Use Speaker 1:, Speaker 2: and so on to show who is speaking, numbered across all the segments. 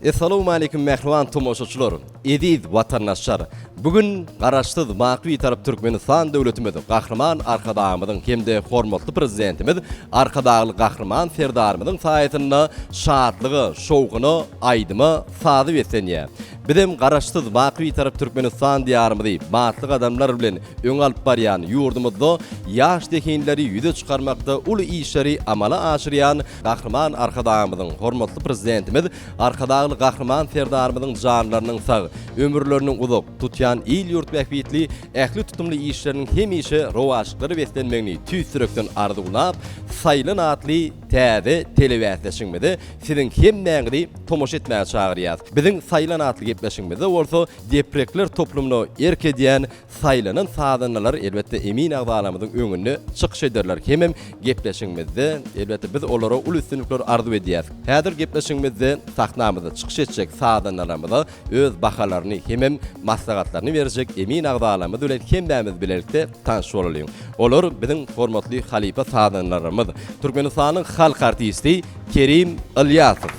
Speaker 1: Essalawmaleýkim mähriban tomaşaçylar, eziz watandaşlar! Bu gün Garaşsyz, baky Bitarap Türkmenistan döwletimiz Gahryman Arkadagymyzyň hem-de hormatly Prezidentimiz Arkadagly Gahryman Serdarymyzyň saýasynda şatlyga, şowhuna, aýdyma, saza beslenýär. Bizem Garaşsyz, baky Bitarap Türkmenistan Diýarymyzy batly gadamlar bilen öňe alyp barýan ýurdumyzda ýaş zehinleri ýüze çykarmakda uly işleri amala aşyrýan Gahryman Arkadagymyzyň, hormatly Prezidentimiz Arkadagly Gahryman Serdarymyzyň janlarynyň sag, ömürleriniň uzak, tutýan il-ýurt bähbitli ähli tutumly işleriniň hemişe rowaçlyklara beslenmegini tüýs ýürekden arzuwlap, Saýlan atly täze telebäsleşigimize siziň hemmäňizi tomaşa etmäge çagyrýas. Biziň Saýlan atly gepleşigimizde bolsa deprekler toplumyna erk edýän Saýlanan sazandalar elbetde emin agzalarymyzyň öňünde çykyş ederler hemem gepleşigimizde elbetde biz olara uly üstünlikler arzuw edýäs. Häzir gepleşigimizde sahnamyzda çykyş etjek sazandalarymyza öz bahalaryny hemem maslahatlaryny berjek emin agzalarymyz bilen hemmämiz bilelikde tanyş bolalyň. Olar biziň hormatly halypa sazandalarymyz Türkmenistanyň halk artisti Kerim Ylýasow.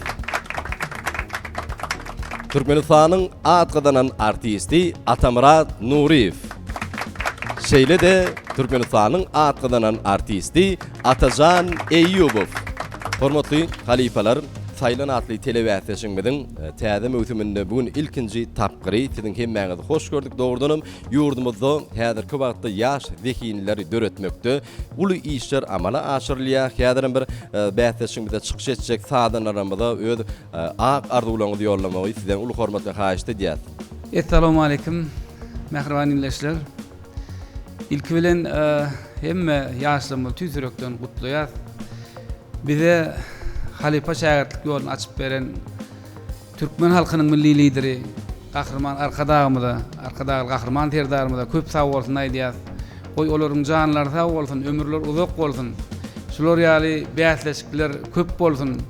Speaker 1: Türkmenistanyň at gazanan artisti Atamyrat Nuryýew. Şeýle-de Türkmenistanyň at gazanan artisti Atajan Eýýubow. Hormatly halypalar, Saýlan atly telebäsleşigimiziň täze möwsüminde bu gün ilkinji tapgyry siziň hemmäňizi hoş gördük. Dogrudanam, ýurdumyzda häzirki wagtda ýaş zehinleri döretmekde Uly işler amala aşyrylýar. Häzirem bir bäsleşigimizde çykyş etjek sazandalarymyza öz ak arzuwlaryňyzy ýollamagy sizden uly hormat we haýyşt edýäs.
Speaker 2: Essalawmaleýkim mähriban ildeşler. Ilki bilen hemme ýaşlarymyzy tüýs ýürekden gutlaýas. Bize halypa şägirtlik ýoluny açyp beren Türkmen halkynyň Milli Lideri Gahryman Arkadagymyza, Arkadagly Gahryman Serdarymyza köp sag bolsun aýdýas. Goý olaryň janlary sag bolsun, ömürleri uzak bolsun. Şular ýaly bäsleşikler köp bolsun.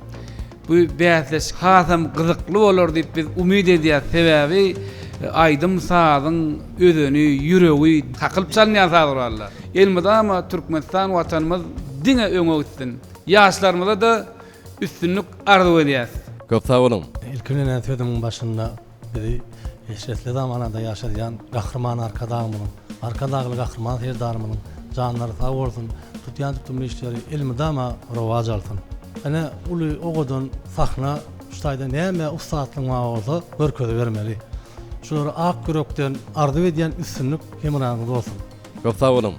Speaker 2: Bu bäsleşik hasam gyzykly bolar diýip biz umyt edýäs. Sebäbi aýdym-sazyň özeni, ýüregi kakylyp çalynýan saz gurallar. Elmydama Türkmenistan Watanymyz diňe öňe gitsin. Ýaşlarymyza-da Üstünlik arzuw edýäs.
Speaker 1: Köp sag boluň.
Speaker 3: Ilki bilen sözümiň başynda bizi eşretli zamanada ýaşadýan Gahryman Arkadagymyzyň, Arkadagly Gahryman Serdarymyzyň janlary sag bolsun, tutýan tutumly işleri elmydama rowaç alsyn. Ine uly owadan sahna şu taýda näme ussatlygyň bar bolsa görkezibermeli. Şulara ak ýürekden arzuw edýän üstünlik hemraňyz bolsun.
Speaker 1: Köp sag boluň.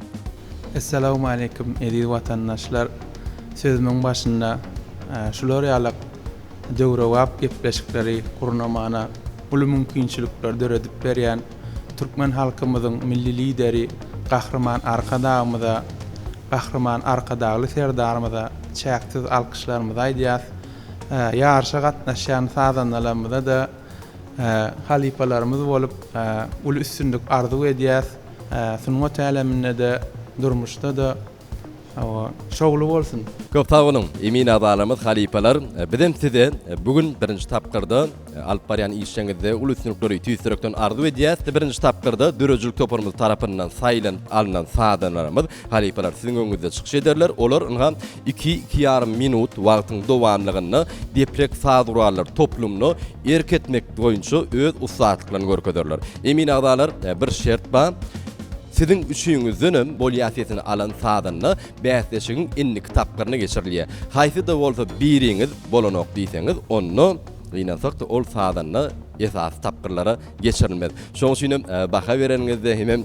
Speaker 4: Essalawmaleýkim eziz watandaşlar sözümiň başynda şular ýalak döwrebap gepleşikleri gurnamana uly mümkinçilikler döredip berýän türkmen halkymyzyň Milli Lideri Gahryman Arkadagymyza Gahryman Arkadagly Serdarymyza çäksiz alkyşlarymyzy aýdýas. Ýaryşa gatnaşýan sazandalarymyza-da halypalarymyz bolup uly üstünlik arzuw edýäs. Sungat äleminde-de, durmuşda-da şowly bolsun!
Speaker 1: Köp sag boluň, emin agzalarymyz, halypalar! Bizem size bu gün birinji tapgyrda alyp barýan işleriňizde uly üstünlikleri tüýs ýürekden arzuw edýäs. Birinji tapgyrda döredijilik toparymyz tarapyndan saýlanyp alnan sazandalarymyz, halypalar siziň öňüňizde çykyş ederler. Olar ynha iki, iki ýarym minut wagtyň dowamlygynda deprek saz gurallary toplumyna erk etmek boýunça öz ussatlyklaryny görkezerler. Emin agzalar, bir şert bar. Siziň üçüňizdenem bolýa sesini alan sazanda bäsleşigiň indiki tapgyryna geçirilýär. Haýsy-da bolsa biriňiz bolanok diýseňiz, onda gynansak-da ol sazanda esasy tapgyrlara geçirilmez. Şonuň üçinem baha bereniňizde hemem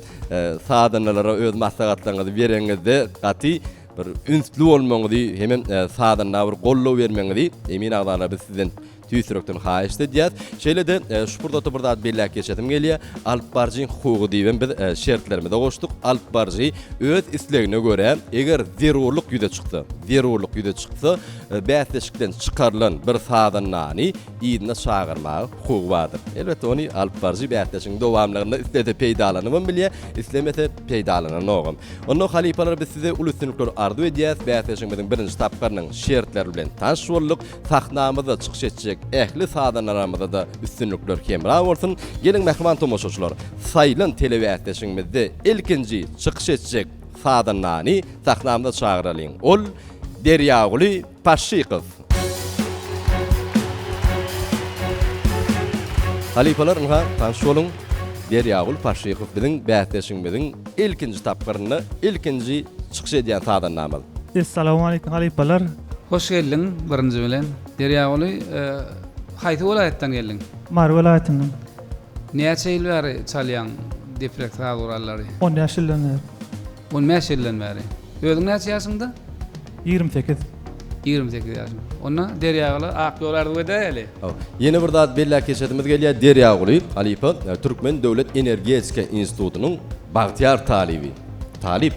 Speaker 1: sazandalara öz maslahatlaryňyzy bereňizde gaty bir ünsli bolmagyňyzy hemem sazanda bir goldaw bermegiňizi emin agzalar biz sizden Tüýs ýürekden haýyşt edýäs. Şeýle-de, şu pursatda bir zat belläp geçesim gelýär. Alypbaryjyň hukugy diýibem biz şertlerimize goşduk. Alypbaryjy öz islegine görä, eger zerurlyk ýüze çyksa, zerurlyk ýüze çyksa, bäsleşikden çykarylan bir sazandany yzyna çagyrmaga hukugy bardyr. Elbetde, ony alypbaryjy bäsleşigiň dowamlygynda islese peýdalanybam bilýär, islemese peýdalananogam. Onda halypalar biz size uly üstünlikler arzuw edýäs. Bäsleşigimiziň birinji tapgyrynyň şertleri bilen tanyş bolduk. Sahnamyzda çykyş etjek ähli sazandalarymyza-da üstünlikler hemra bolsun! Geliň mähriban tomaşaçylar, Saýlan telebäsleşigimizde ilkinji çykyş etjek sazandany sahnamyza çagyralyň. Ol Derýaguly Paşşykow. Halypalar ynha tanyş boluň, Derýagul Paşşykow biziň bäsleşigimiziň ilkinji tapgyrynda ilkinji çykyş edýän sazandamyz.
Speaker 5: Essalawmaleýkim halypalar.
Speaker 2: Hoş geldiň birinji bilen. Derýaguly haýsy welaýatdan geldiň?
Speaker 5: Mary welaýatyndan.
Speaker 2: Näçe ýyl bäri çalýaň deprek saz gurallary?
Speaker 5: 15 ýyldan bäri.
Speaker 2: 15 ýyldan bäri. Özüň näçe ýaşyňda?
Speaker 5: 28.
Speaker 2: 28 ýaşyň. Onda Derýagula ak ýol arzuw edäýeli.
Speaker 1: Ýene bir zat belläp geçesimiz gelýär, Derýaguly halypa Türkmen döwlet energetika institutynyň bagtyýar talyby. Talyp.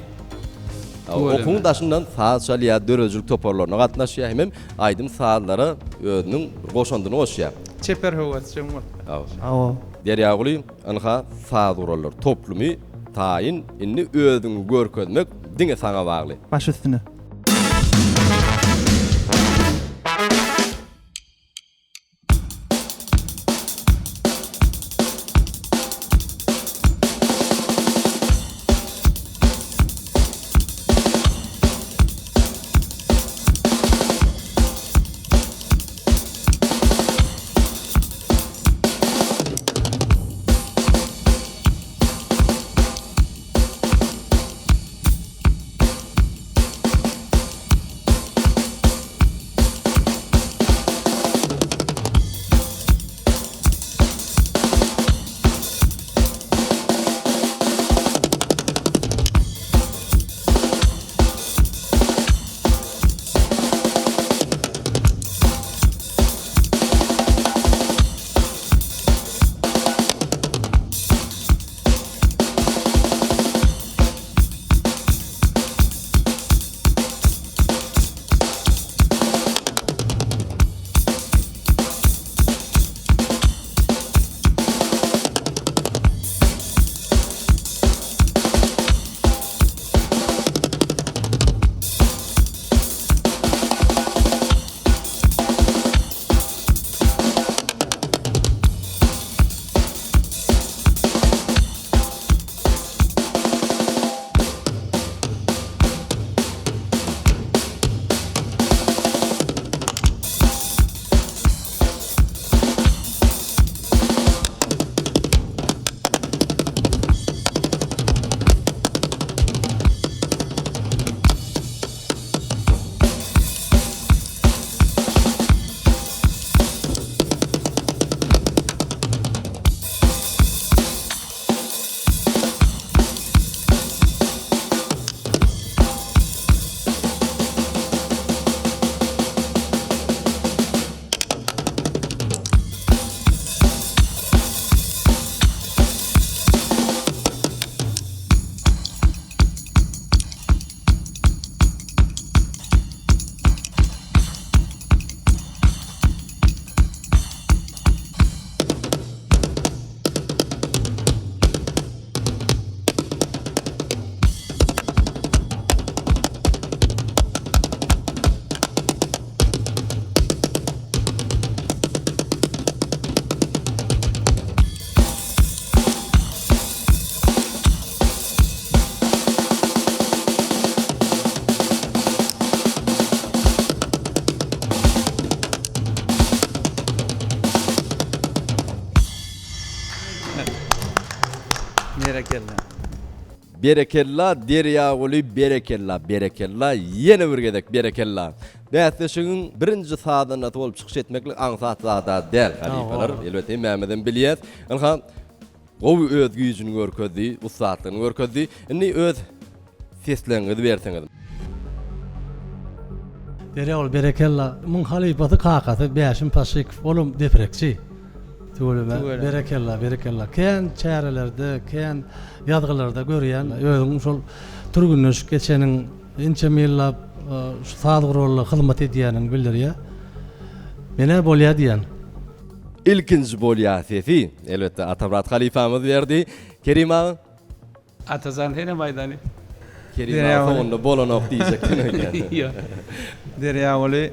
Speaker 1: Okuwyň daşyndan saz çalýar, döredijilik toparlaryna gatnaşýar hemem aýdym-sazlara özüniň bir goşandyny goşýar.
Speaker 4: Çeper höwesjeň bolupdyr.
Speaker 5: Hawa.
Speaker 1: Derýaguly, ynha, saz gurallar toplumy taýyn, indi özüňi görkezmek diňe saňa bagly.
Speaker 5: Baş üstüne.
Speaker 4: Berekella.
Speaker 1: Berekella Derýaguly berekella berekella ýene bir gezek berekella. Bäsleşigiň birinji sazandasy bolup çykyş etmeklik aňsat zada däl halypalar. Elbetde hemmämizem bilýäs. Ynha gowy öz güýjüni görkezdi, ussatlygyny görkezdi. Indi öz sesleriňizi berseňiz.
Speaker 3: Derýaguly berekella. Muň halypasy kakasy Bäşim Paşşykow olam deprekçi. Tüweleme berekella berekella. Kän çärelerde kän ýazgylarda görýän özüň şol türgünleşik geçeniň ençeme ýyllap şu saz guralda hyzmat edýäniňi bildirýär. Menä bolýa diýýän.
Speaker 1: Ilkinji bolýa sesi elbetde Atamyrat halypamyz berdi. Kerim aga.
Speaker 2: Atajan senem aýdaly.
Speaker 1: Kerim aga soňunda bolanok diýjekden öýdýän.
Speaker 2: Ýok.
Speaker 4: Derýaguly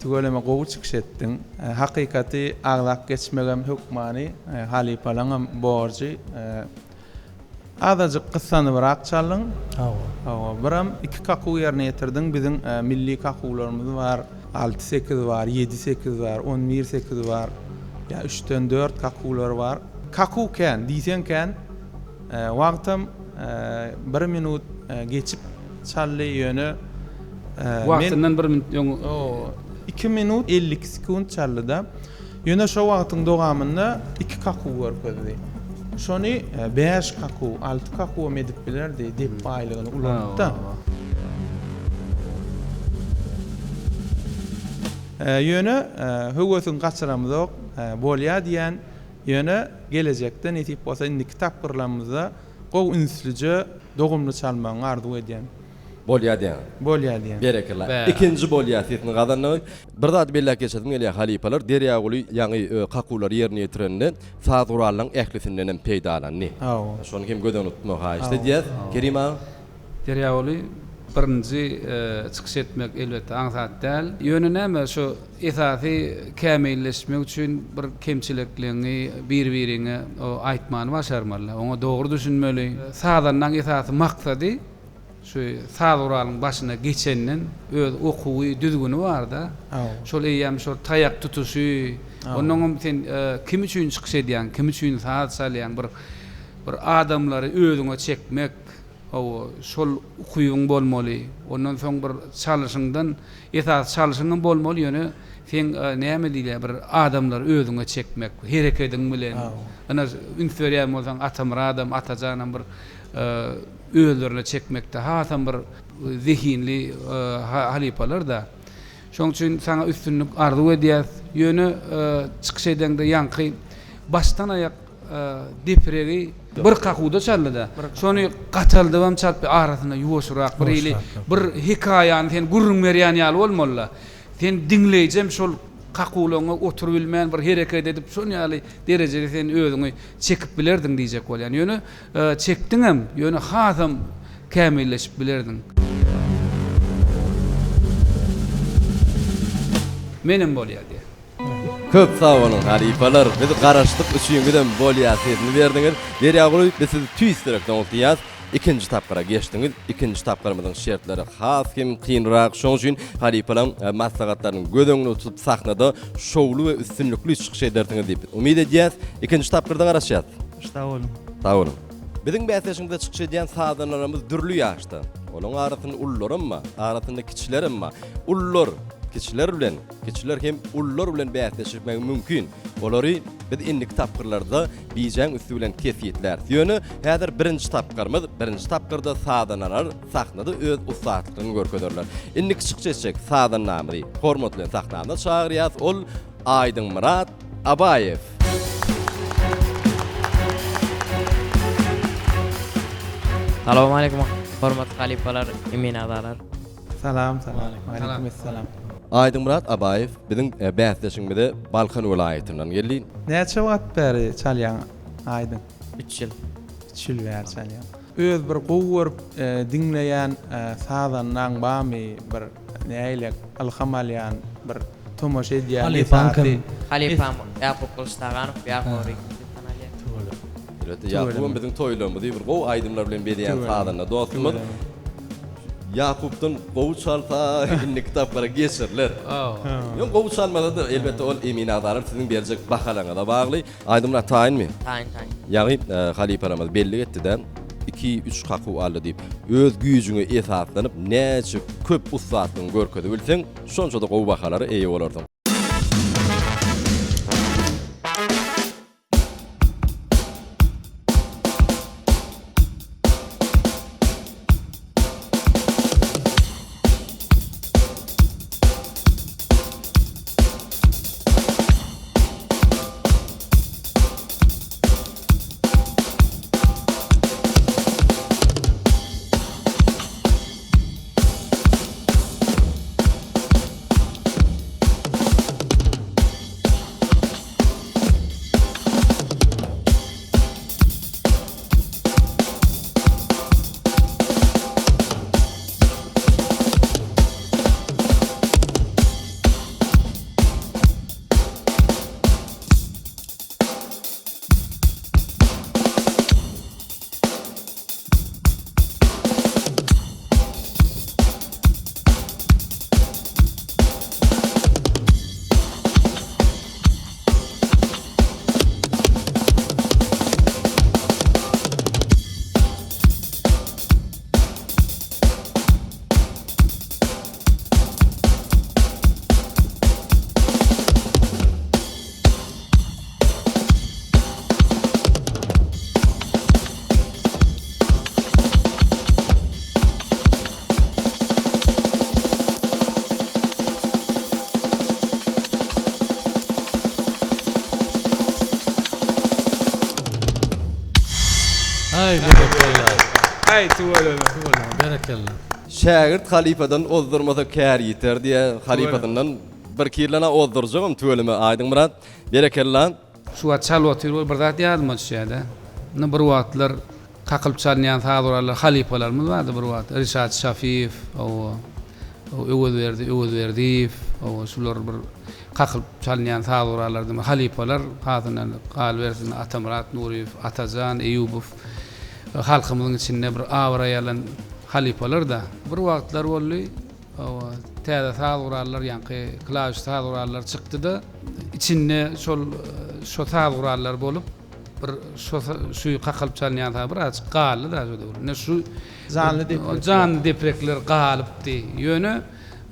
Speaker 4: tüweleme gowy çykyş etdiň. Hakykaty agzap geçmegem hökmany, halypalaňam borjy. Azajyk gyssanybrak çaldyň.
Speaker 3: Hawa.
Speaker 4: Hawa, biram iki kakuw ýerine ýetirdiň. Biziň milli kakuwlarymyz bar. Alty sekiz bar, ýedi sekiz bar, on bir sekiz bar. Ýa üçden dört kakuwlary bar. Kakuw kän, diýseň kän. Wagtam bir minut geçip çaldy, ýöne men.
Speaker 2: Wagtyndan bir minut öň.
Speaker 4: Iki minut 52 sekunt çaldy-da. Ýöne şo wagtyň dowamynda iki kakuw görkezdi. Şony bäş kakuw, alty kakuwam edip bilerdi, dep baýlygyny ulanyp-da. Ýöne höwesiňi gaçyramyzok, bolýa diýýän. Ýöne gelejekde nesip bolsa indiki tapgyrlarymyzda gowy ünslüje dogumly çalmagyňy arzuw edýän.
Speaker 1: Bolýa diýýäň.
Speaker 4: Bolýa diýýän.
Speaker 1: Berekella. Ikinji bolýa sesini gazandyňyz. Bir zady belläp geçesim gelýär halypalar Derýaguly ýaňy kakuwlary ýerine ýetirende saz gurallaryň ählisindenem peýdalandy. Şony hem göz öňünde tutmagy haýyşt edýäs. Kerim aga.
Speaker 2: Derýaguly birinji çykyş etmek elbetde aňsat däl. Ýöne näme şu esasy kämilleşmek üçin bir kemçilikleňi bir-biriňe aýtmany başarmaly. Oňa dogry düşünmeli. Sazandaň esasy maksady şu saz guralyň başyna geçenden öz okuwy, düzgüni barda. Şol eýýäm şol taýak tutuşy, onnoňam sen kim üçin çykyş edýäň, kim üçin saz çalýaň bir bir adamlary özüňe çekmek, Hawa, şol ukybyň bolmaly. Ondan soň bir çalyşyňdan, esasy çalyşyňam bolmaly, ýöne seň näme diýilýär, bir adamlary özüňe çekmek, herekediň bilen. Ynha, üns berýän bolsaň, Atamyradam, Atajanam bir özlerine çekmekde hasam bir zehinli halypalar-da. Şonuň üçin saňa üstünlik arzuw edýäs. Ýöne çykyş edeňde ýaňky başdan-aýak depregi bir kakuwda çaldy-da. Şony gataldybam çalyp, arasynda ýuwaşyrak bir hili bir hekaýany sen gürrüň berýän ýaly bolmaly-da. Sen diňleýjem şol kakuwlaryňa oturybilmän bir hereket edip şon ýaly derejede sen özüňi çekip bilerdiň diýjek bolýan. Ýöne çekdiňem, ýöne hasam kämilleşip bilerdiň. Menem bolýa diýýär.
Speaker 1: Köp sag boluň halypalar biz garaşdyk üçiňizem bolýa sesini berdiňiz Derýaguly biz sizi tüýs ýürekden gutlaýas ikinji tapgyra geçdiňiz ikinji tapgyrymyzyň şertleri has hem kynrak şoň üçin halypalaň maslahatlaryny göz öňünde tutup sahnada şowly we üstünlikli çykyş edersiňiz diýip umyt edýäs ikinji tapgyrda garaşýas.
Speaker 5: Sag boluň.
Speaker 1: Sag boluň. Biziň bäsleşigimizde çykyş edýän sazandalarymyz dürli ýaşda. Olaň arasynda ulularam bar, arasynda kiçilerem bar. Ulular kiçiler bilen Kiçiler hem ulular bilen bäsleşmegi mümkin. Olary biz indiki tapgyrlarda bijäň üsti bilen kesgitläris. Ýöne häzir birinji tapgyrymyz, birinji tapgyrda sazandalar sahnada öz ussatlygyny görkezerler. Indiki çykyş etjek sazandamyzy hormat bilen sahnamyza çagyrýas, ol Aýdyňmyrat Abaýew.
Speaker 6: Salowmaleýkim hormatly halypalar, emin agzalar.
Speaker 4: Salam salam. Aleýkum essalam.
Speaker 1: Aýdyňmyrat Abaýew biziň bäsleşigimize Balkan welaýatyndan geldi.
Speaker 4: Näçe wagt bäri çalýaň Aýdyň?
Speaker 6: Üç ýyl.
Speaker 4: Üç ýyl bäri çalýaň. Öz bir gowy görüp diňleýän sazandaň barmy bir nägilek ylham alýan bir tomaşa edýän
Speaker 3: Halypaň kim?
Speaker 6: Halypam Ýakup Gylyçtaganow Ýakup diýip tanalýar.
Speaker 3: Tüweleme.
Speaker 1: Elbetde Ýakubam biziň toýlarymyzy bir gowy aýdymlar bilen bezeýän sazanda dostumyz. Ýakupdan gowy çalsa indiki tapgyra geçiriler. Ýok gowy çalmasa-da elbetde ol emin agzalar siziň berjek bahalaryňyza bagly. Aýdymyrat taýynmy?
Speaker 6: Taýyn taýyn.
Speaker 1: Ýaňy halypalarymyz bellik etdi-de, iki, üç kakuw aldy diýip. Öz güýjüňe esaslanyp näçe köp ussatlygyňy görkezibilseň, şonça-da gowy bahalara eýe bolarsyň.
Speaker 3: Aý berekella.
Speaker 2: Aý tüweleme.
Speaker 3: Tüweleme berekella.
Speaker 1: Şägirt halypadan ozdurmasa kär ýiter diýä halypasyndan birki ýyldan-a ozdurjagam tüweleme Aýdyňmyrat. Berekella.
Speaker 2: Şu wagt çalyp otyr bolup bir zat ýadyma düşýär-de. Indi bir wagtlar kakylyp çalynýan saz gurallar halypalarymyz bardy bir wagt. Rişat Şafiýew, hawa, Öwezberdi Öwezberdiýew, hawa, şular bir kakylyp çalynýan saz gurallardan bir halypalar. Hasyndan galybersin Atamyrat Nuryýew, Atajan Eýubow halkymyzyň içinde bir abraý alan halypalar-da. Bir wagtlar boldy, Hawa, täze saz gurallar, ýaňky klawiş saz gurallary çykdy-da, içinde şol şo saz gurallary bolup, bir şo şu kakalyp çalynýan saz birazajyk galdy-da şo döwür. Ine şu
Speaker 4: Janly deprekler.
Speaker 2: Janly deprekler galypdy. Ýöne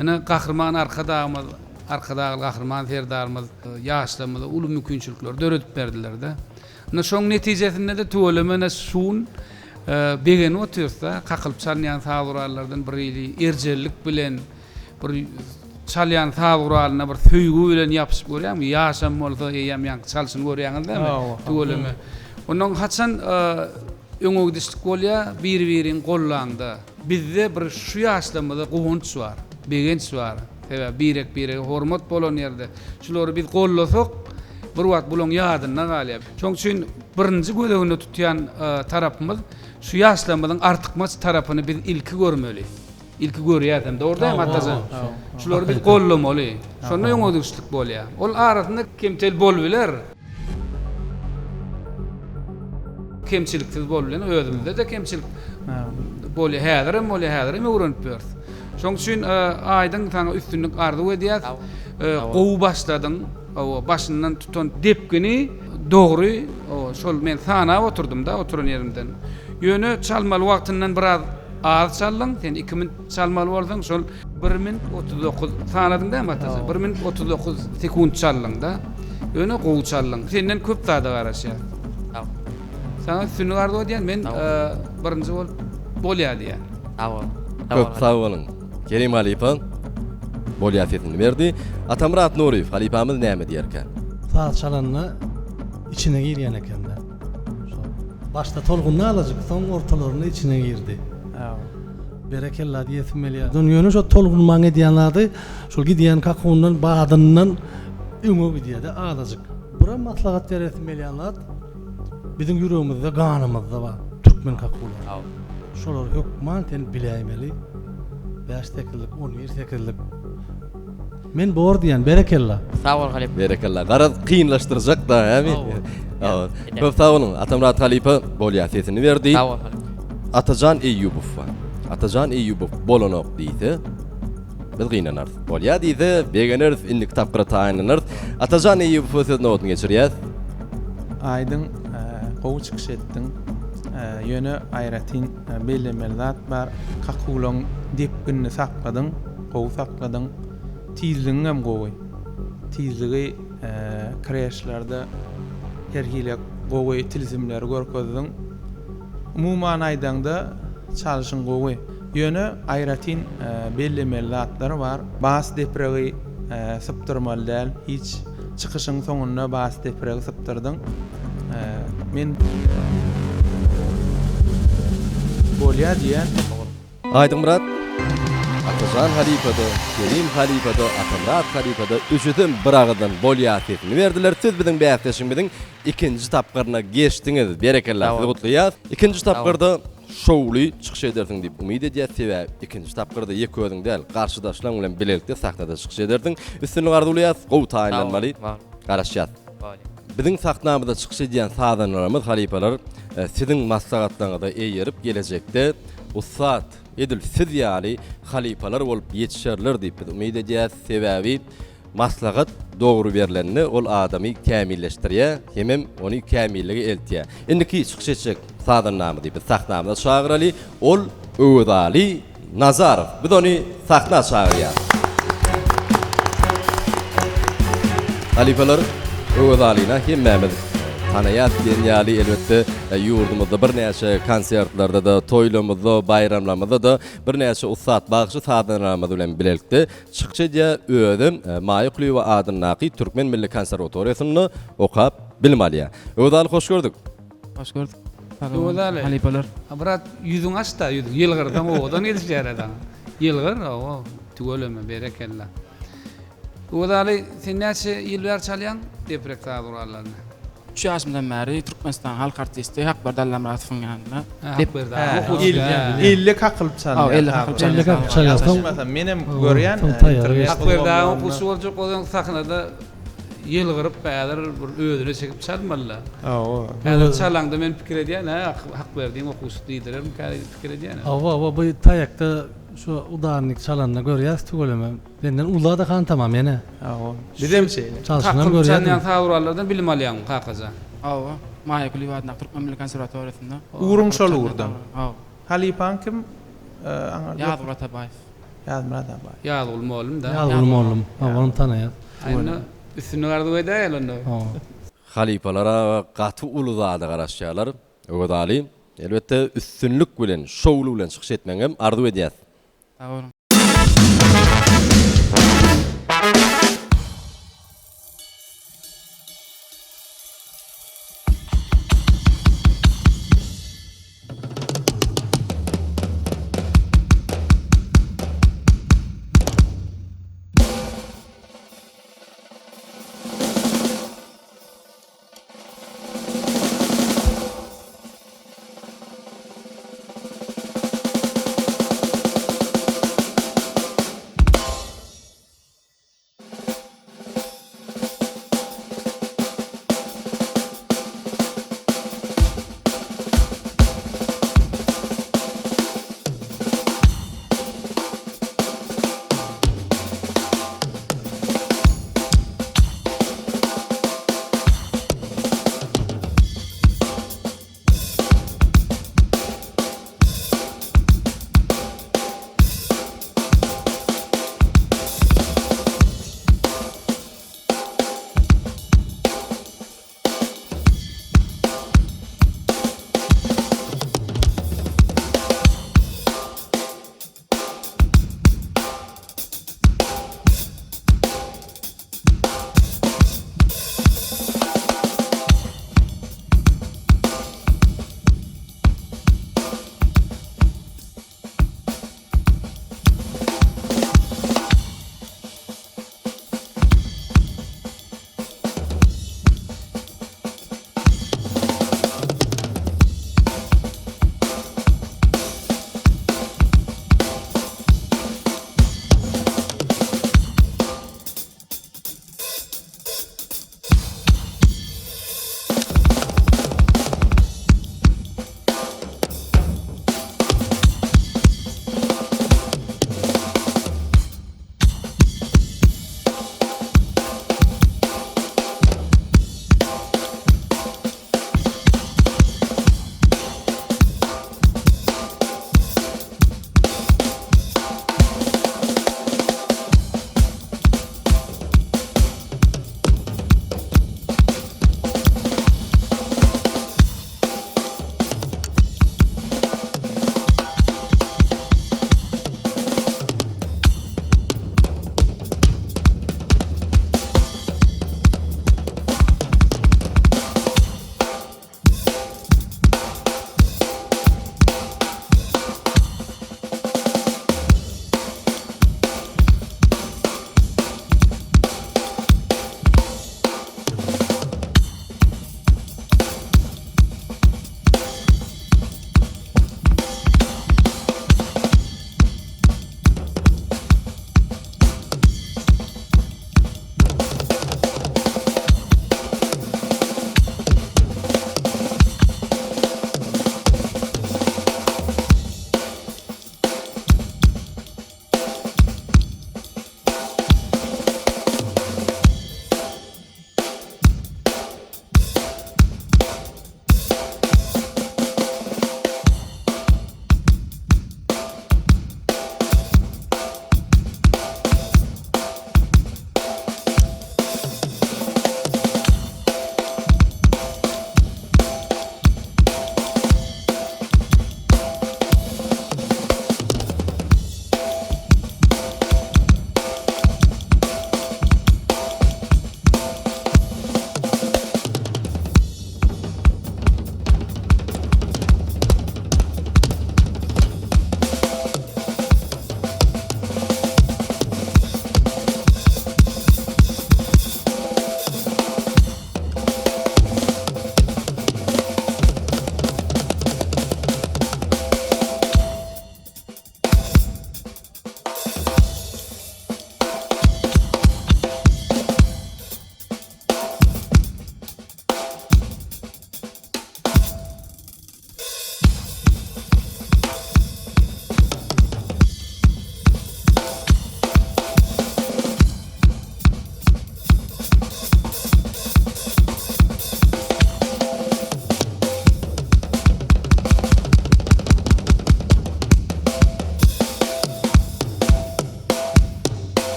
Speaker 2: ine Gahryman Arkadagymyz, Arkadagly Gahryman Serdarymyz ýaşlarymyza uly mümkinçilikleri döredip berdiler-de. Ine şoň netijesinde-de tüweleme ine şu gün begenip otyrys-da, kakylyp çalynýan saz gurallardan bir hili erjellik bilen, bir çalýan saz guralyna bir söýgi bilen ýapyşyp görýäňmi, ýaşam bolsa eýýäm ýaňky çalşyny görýäňiz dämi, tüweleme. Onnoň haçan öňe gidişlik bolýar, bir-biriňi gollaňda. Bizde bir şu ýaşlarymyzda guwanç bar, begenç bar. Sebäbi birek-birege hormat bolan ýerde şulary biz gollasak, bir wagt bulaň ýadynda galýar. Şonuň üçin birinji göz öňünde tutýan tarapymyz şu ýaşlarymyzyň artykmaç tarapyny biz ilki görmeli. Ilki görýäs hem, dogry dälmi Atajan? Şulary biz gollamaly. Şonda öňe gidişlik bolýar. Ol arasynda kemtel bolubiler. Kemçiliksiz bolubilen özümizde-de kemçilik bolýar. Häzirem bolýar, häzirem öwrenip ýörüs. Şoň üçin Aýdyň saňa üstünlik arzuw edýäs. Gowy başladyň. Hawa, başyndan tutan depgini dogry, hawa, şol men sanap oturdym-da oturan ýerimden. Ýöne çalmaly wagtyndan biraz az çaldyň. Sen 2 minut çalmaly bolsaň, şol 1 minut 39 sanadyň dämi Atajan? 1 minut 39 sekunt çaldyň-da. Ýöne gowy çaldyň. Senden köp zada garaşýas.
Speaker 6: Sag bol.
Speaker 2: Saňa üstünlik arzuw edýän. Men birinji bolup bolýar diýýän.
Speaker 6: Sag bol.
Speaker 1: Köp sag boluň. Kerim halypa bolýar sesini berdi. Atamyrat Nuryýew halypamyz näme diýerkä?
Speaker 3: Saz çalanda içine girýän ekende. Şo başda tolgundy azajyk, soň ortalarynda içine girdi. Berekella diýesim gelýär. Ýöne şo tolgunmaň edýän zady şol gidýän kakundan badyndan öňe gidýär-de azajyk. Birem maslahat beresim gelýän zat Biziň ýüregimizde ganymyzda bar türkmen kakulary. Şolary hökman sen biläýmeli. Bäş sekizlik, on bir sekizlik. Men bor diýen, berekella.
Speaker 6: Sag bol halypa.
Speaker 1: Berekella. Garaz kynlaşdyrjak da, hä? Köp sag boluň. Atamyrat halypa bolýa sesini berdi.
Speaker 6: Sag bol halypa.
Speaker 1: Atajan Eýýubow bar. Atajan Eýýubow bolanok diýse, Biz gynanarys. Bolýa diýse, begeneris, indiki tapgyra taýynlanarys. Atajan Eýýubowa söz nobatyny geçirýäs.
Speaker 4: Aýdyň, gowy çykyş etdiň. Ýöne aýratyn bellemeli zat bar. Kakulaň depginini sakladyň, gowy sakladyň. Tizligiňem gowy. Tizligi kreşlerde her hili gowy tilsimleri görkezdiň. Umuman aýdaňda çalşyň gowy. Ýöne aýratyn bellemeli zatlar bar. Bas depregi sypdyrmaly däl. Hiç çykyşyň soňunda bas depregi sypdyrdyň. Men bolýa diýýän.
Speaker 1: Aýdyňmyrat, Atajan halypa-da, Kerim halypa-da, Atamyrat halypa-da üçüsem bir agyzdan bolýa sesini berdiler. Siz biziň bäsleşigimiziň ikinji tapgyryna geçdiňiz. Berekella, sizi gutlaýas. Ikinji tapgyrda şowly çykyş edersiň diýip umyt edýäs, sebäbi ikinji tapgyrda ýeke özüň däl, garşydaşlaň bilen bilelikde sahnada çykyş edersiň. Üstünlik arzuwlaýas, gowy taýynlanmaly. Garaşýas. Biziň sahnamyzda çykyş edýän sazandalarymyz, halypalar siziň maslahatlaryňyza eýerip gelejekde ussat, edil siz ýaly halypalar bolup ýetişerler diýip biz umyt edýäs, sebäbi Maslahat dogry berlende ol adamy kämilleşdirýär hemem ony kämillige eltýär. Indiki çykyş etjek sazandamyzy biz sahnamyza çagyraly, ol Öwezaly Nazarow. Biz ony sahna çagyrýarys. Halypalar Öwezalyny hemmämiz tanaýas diýen ýaly, elbetde ýurdumyzda birnäçe konsertlerde-de, toýlarymyzda, baýramlarymyzda-da birnäçe ussat bagşy sazandalarymyz bilen bilelikde Çykyş edýär, özem Maýa Kulyýewa adyndaky Türkmen milli konserwatoriýasynda okap bilim alýar. Öwezaly hoş gördük.
Speaker 6: Hoş gördük.
Speaker 2: Öwezaly.
Speaker 7: Halypalar.
Speaker 2: A brat ýüzüňi aç-da ýüzüňi. Ýylgyrsaň owadan gelişýär-ä saňa. Ýylgyr, hawa, tüweleme, berekella. Öwezaly, sen näçe ýyl bäri çalýaň deprek saz gurallaryny?
Speaker 7: Üç ýaşymdan bäri Türkmenistanyň halk artisti Hakberdi Allamyradowyň ýanynda.
Speaker 2: Hä, Hakberdi aga okuwçy.
Speaker 4: Hä, elle kakylyp çalýar.
Speaker 7: Hawa, elle kakylyp çalýar.
Speaker 3: Elle kakyp çalýar.
Speaker 4: Ýalňyşmasam, menem görýän.
Speaker 2: Hakberdi aga okuwçy boljak bolsaň sahnada ýylgyryp häzir bir özüne çekip çalmaly-da.
Speaker 4: Hawa.
Speaker 2: Häzir çalaňda men pikir edýän, hä, Hakberdiň okuwçysy diýdirermikä diýip pikir edýän.
Speaker 3: Hawa, hawa, bu taýakda şu udarnik çalanda görýäs tüweleme. Menden uly-da han tamam ýene.
Speaker 4: Hawa. Bizem şeýle.
Speaker 3: Çalşynam
Speaker 2: Kakylyp
Speaker 3: görýärdim.
Speaker 2: çalýan saz gurallardan bilim alýaňmy, Kakajan?
Speaker 7: Hawa. Maýa Kulyýewa adyndaky Türkmen milli konserwatoriýasynda.
Speaker 4: Ugruň şol ugurdan.
Speaker 7: Hawa.
Speaker 4: Halypaň kim? Aňyrda.
Speaker 7: Ýazguly Atabaýew.
Speaker 4: Ýazmyrat Abaýew.
Speaker 2: Ýazguly mollum-da.
Speaker 3: Ýazguly mollum. Hawa, ony tanaýas.
Speaker 2: Indi üstünlik arzuw edäýeli onda.
Speaker 3: Hawa.
Speaker 1: Halypalara gaty uly zada garaşýarlar. Öwezaly, elbetde üstünlik bilen, şowly bilen çykyş etmegiňem arzuw edýäs.
Speaker 7: Sag boluň.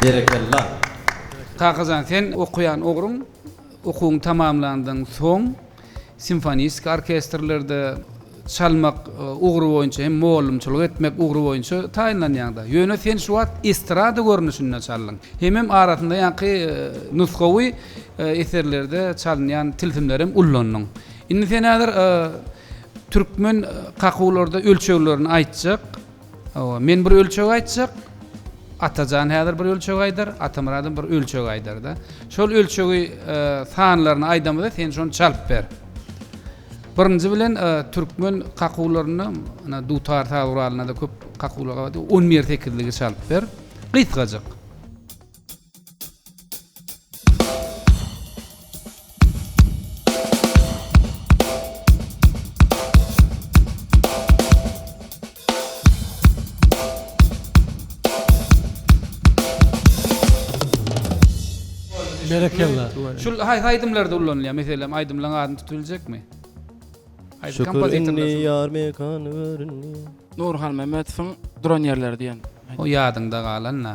Speaker 1: Berekella.
Speaker 2: Kakajan sen okaýan ogruň okuwyňy tamamlandan soň simfonistiki orkestrlerde çalmak ugry boýunça hem mugallymçylyk etmek ugry boýunça taýynlanýaňda. Ýöne sen şu wagt estrada görnüşinde çaldyň. Hemem arasynda ýaňky nusgawy eserlerde çalynýan tilsimlerem ullandyň. Indi sen häzir türkmen kakuwlarda ölçeglerini aýtjak. Hawa, men bir ölçeg aýtjak, Atajan häzir bir ölçeg aýdar, Atamyradam bir ölçeg aýdar-da. Şol ölçegi sanlaryny aýdamyzda sen şony çalyp ber. Birinji bilen türkmen kakuwlarynda, ynha dutar saz guralynda-da köp kakuwlar gabat, on bir sekizligi çalyp ber. Gysgajyk.
Speaker 3: Berekella.
Speaker 2: Şul haýsy aýdymlarda ullanylýar? Meselem, aýdymlaryň adyny tutup biljekmi? Haýsy
Speaker 1: Şükür
Speaker 2: kompozitorlar
Speaker 1: indi
Speaker 2: şul?
Speaker 1: ýar mekan göründi.
Speaker 7: Nurhan Mämmedowyň Duran ýerleri diýen.
Speaker 2: O ýadyňda galan-da.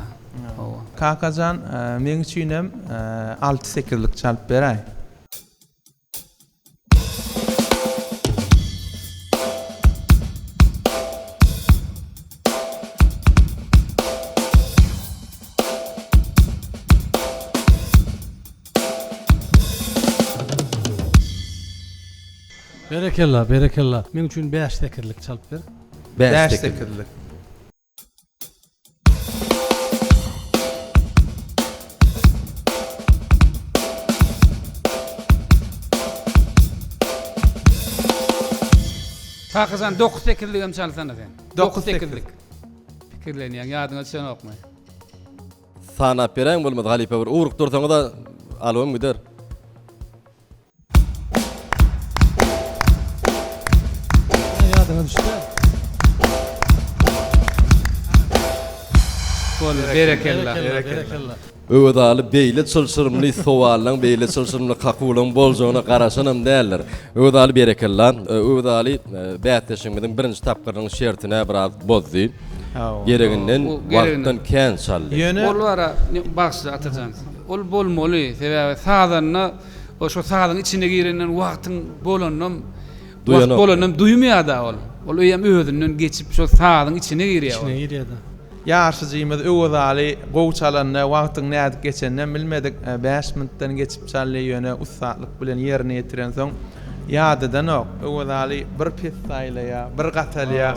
Speaker 2: Hawa.
Speaker 4: Kakajan, meň üçinem alty-sekizlik çalyp beräý.
Speaker 3: Berekella, berekella. Meň üçin bäş-sekizlik çalyp ber.
Speaker 4: Bäş-sekizlik.
Speaker 2: Kakajan dokuz-sekizligem çalsana sen.
Speaker 4: Dokuz-sekizlik.
Speaker 2: Pikirlenýäň, ýadyňa düşenokmy?
Speaker 1: Sanap beräýiň bolmasa halypa bir ugrukdyrsaňyz-a alybam gider.
Speaker 3: Ýadyňa düşdi.
Speaker 2: Boldy, berekella.
Speaker 3: Berekella.
Speaker 1: Öwezaly beýle çylşyrymly sowallaň, beýle çylşyrymly kakuwlaň boljagyna garaşanam däldir. Öwezaly berekella. Öwezaly bäsleşigimiziň birinji tapgyrynyň şertini biraz bozdy. Gereginden wagtdan kän çaldy.
Speaker 4: Ýöne
Speaker 2: Ol bara bagyşla Atajan. Ol bolmaly, sebäbi sazanda O şo sazyň içine girenden wagtyň bolanynam wagt bolanynam duýmaýar-da ol. Ol öýem özünden geçip şo sazyň içine girýär ol.
Speaker 3: Içine girýär-de.
Speaker 4: Ýaşyjymyz Öwezaly gowy çalanda wagtyň nädip geçeninem bilmedik. Bäş minutdan geçip çaldy, ýöne ussatlyk bilen ýerine ýetirensoň ýadadanok. Öwezaly bir pes saýlaýar, bir gatalýar.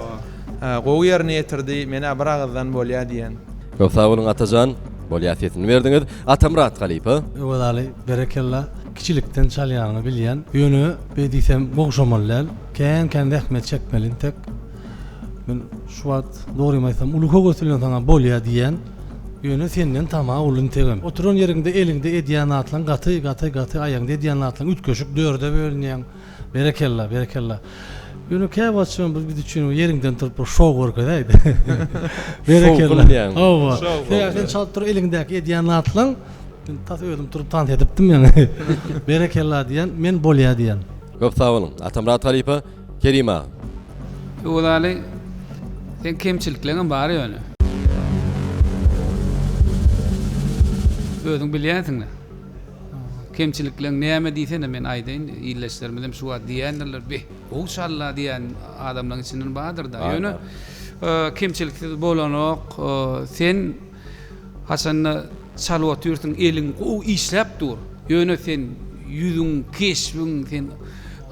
Speaker 4: Gowy ýerine ýetirdi, men-ä bir agyzdan bolýa diýen.
Speaker 1: Köp sag boluň Atajan. Bolýa sesini berdiňiz. Atamyrat halypa.
Speaker 3: Öwezaly berekella kiçilikden çalýanyňy bilýän. Ýöne beý diýsem gowşamaly däl. Kän kän zähmet çekmeli intek. Men şu wagt dogrymy aýtsam uly höwes bilen saňa bolýa diýýän. Ýöne senden tama uly integem. Oturan ýeriňde eliňde edýän zatlaň gaty gaty gaty aýaňda edýän zatlaň üýtgeşik dörde bölünýäň. Berekella, berekella. Ýöne käwagt şo bir biz üçin ýeriňden turup bir şou görkezäýdi. Berekella. Hawa. Sebäbi sen çalyp durup eliňdäki edýän zatlaň men tas özüm turup tans edipdim ýaňy. Berekella diýen, men bolýa diýen.
Speaker 1: Köp sag boluň. Atamyrat halypa, Kerim aga.
Speaker 2: Öwezaly, seň kemçilikleňem bar ýöne. Özüň bilýänsiň-le. Kemçilikleň näme diýsene men aýdaýyn ildeşlerimizem şu wagt diýýändirler beh gowy çalla diýýän adamlaň içinden bardyrda ýöne kemçiliksiz bolanok sen haçanda çalyp otyrsyň eliň gowy işläp dur ýöne sen ýüzüň keşbiň sen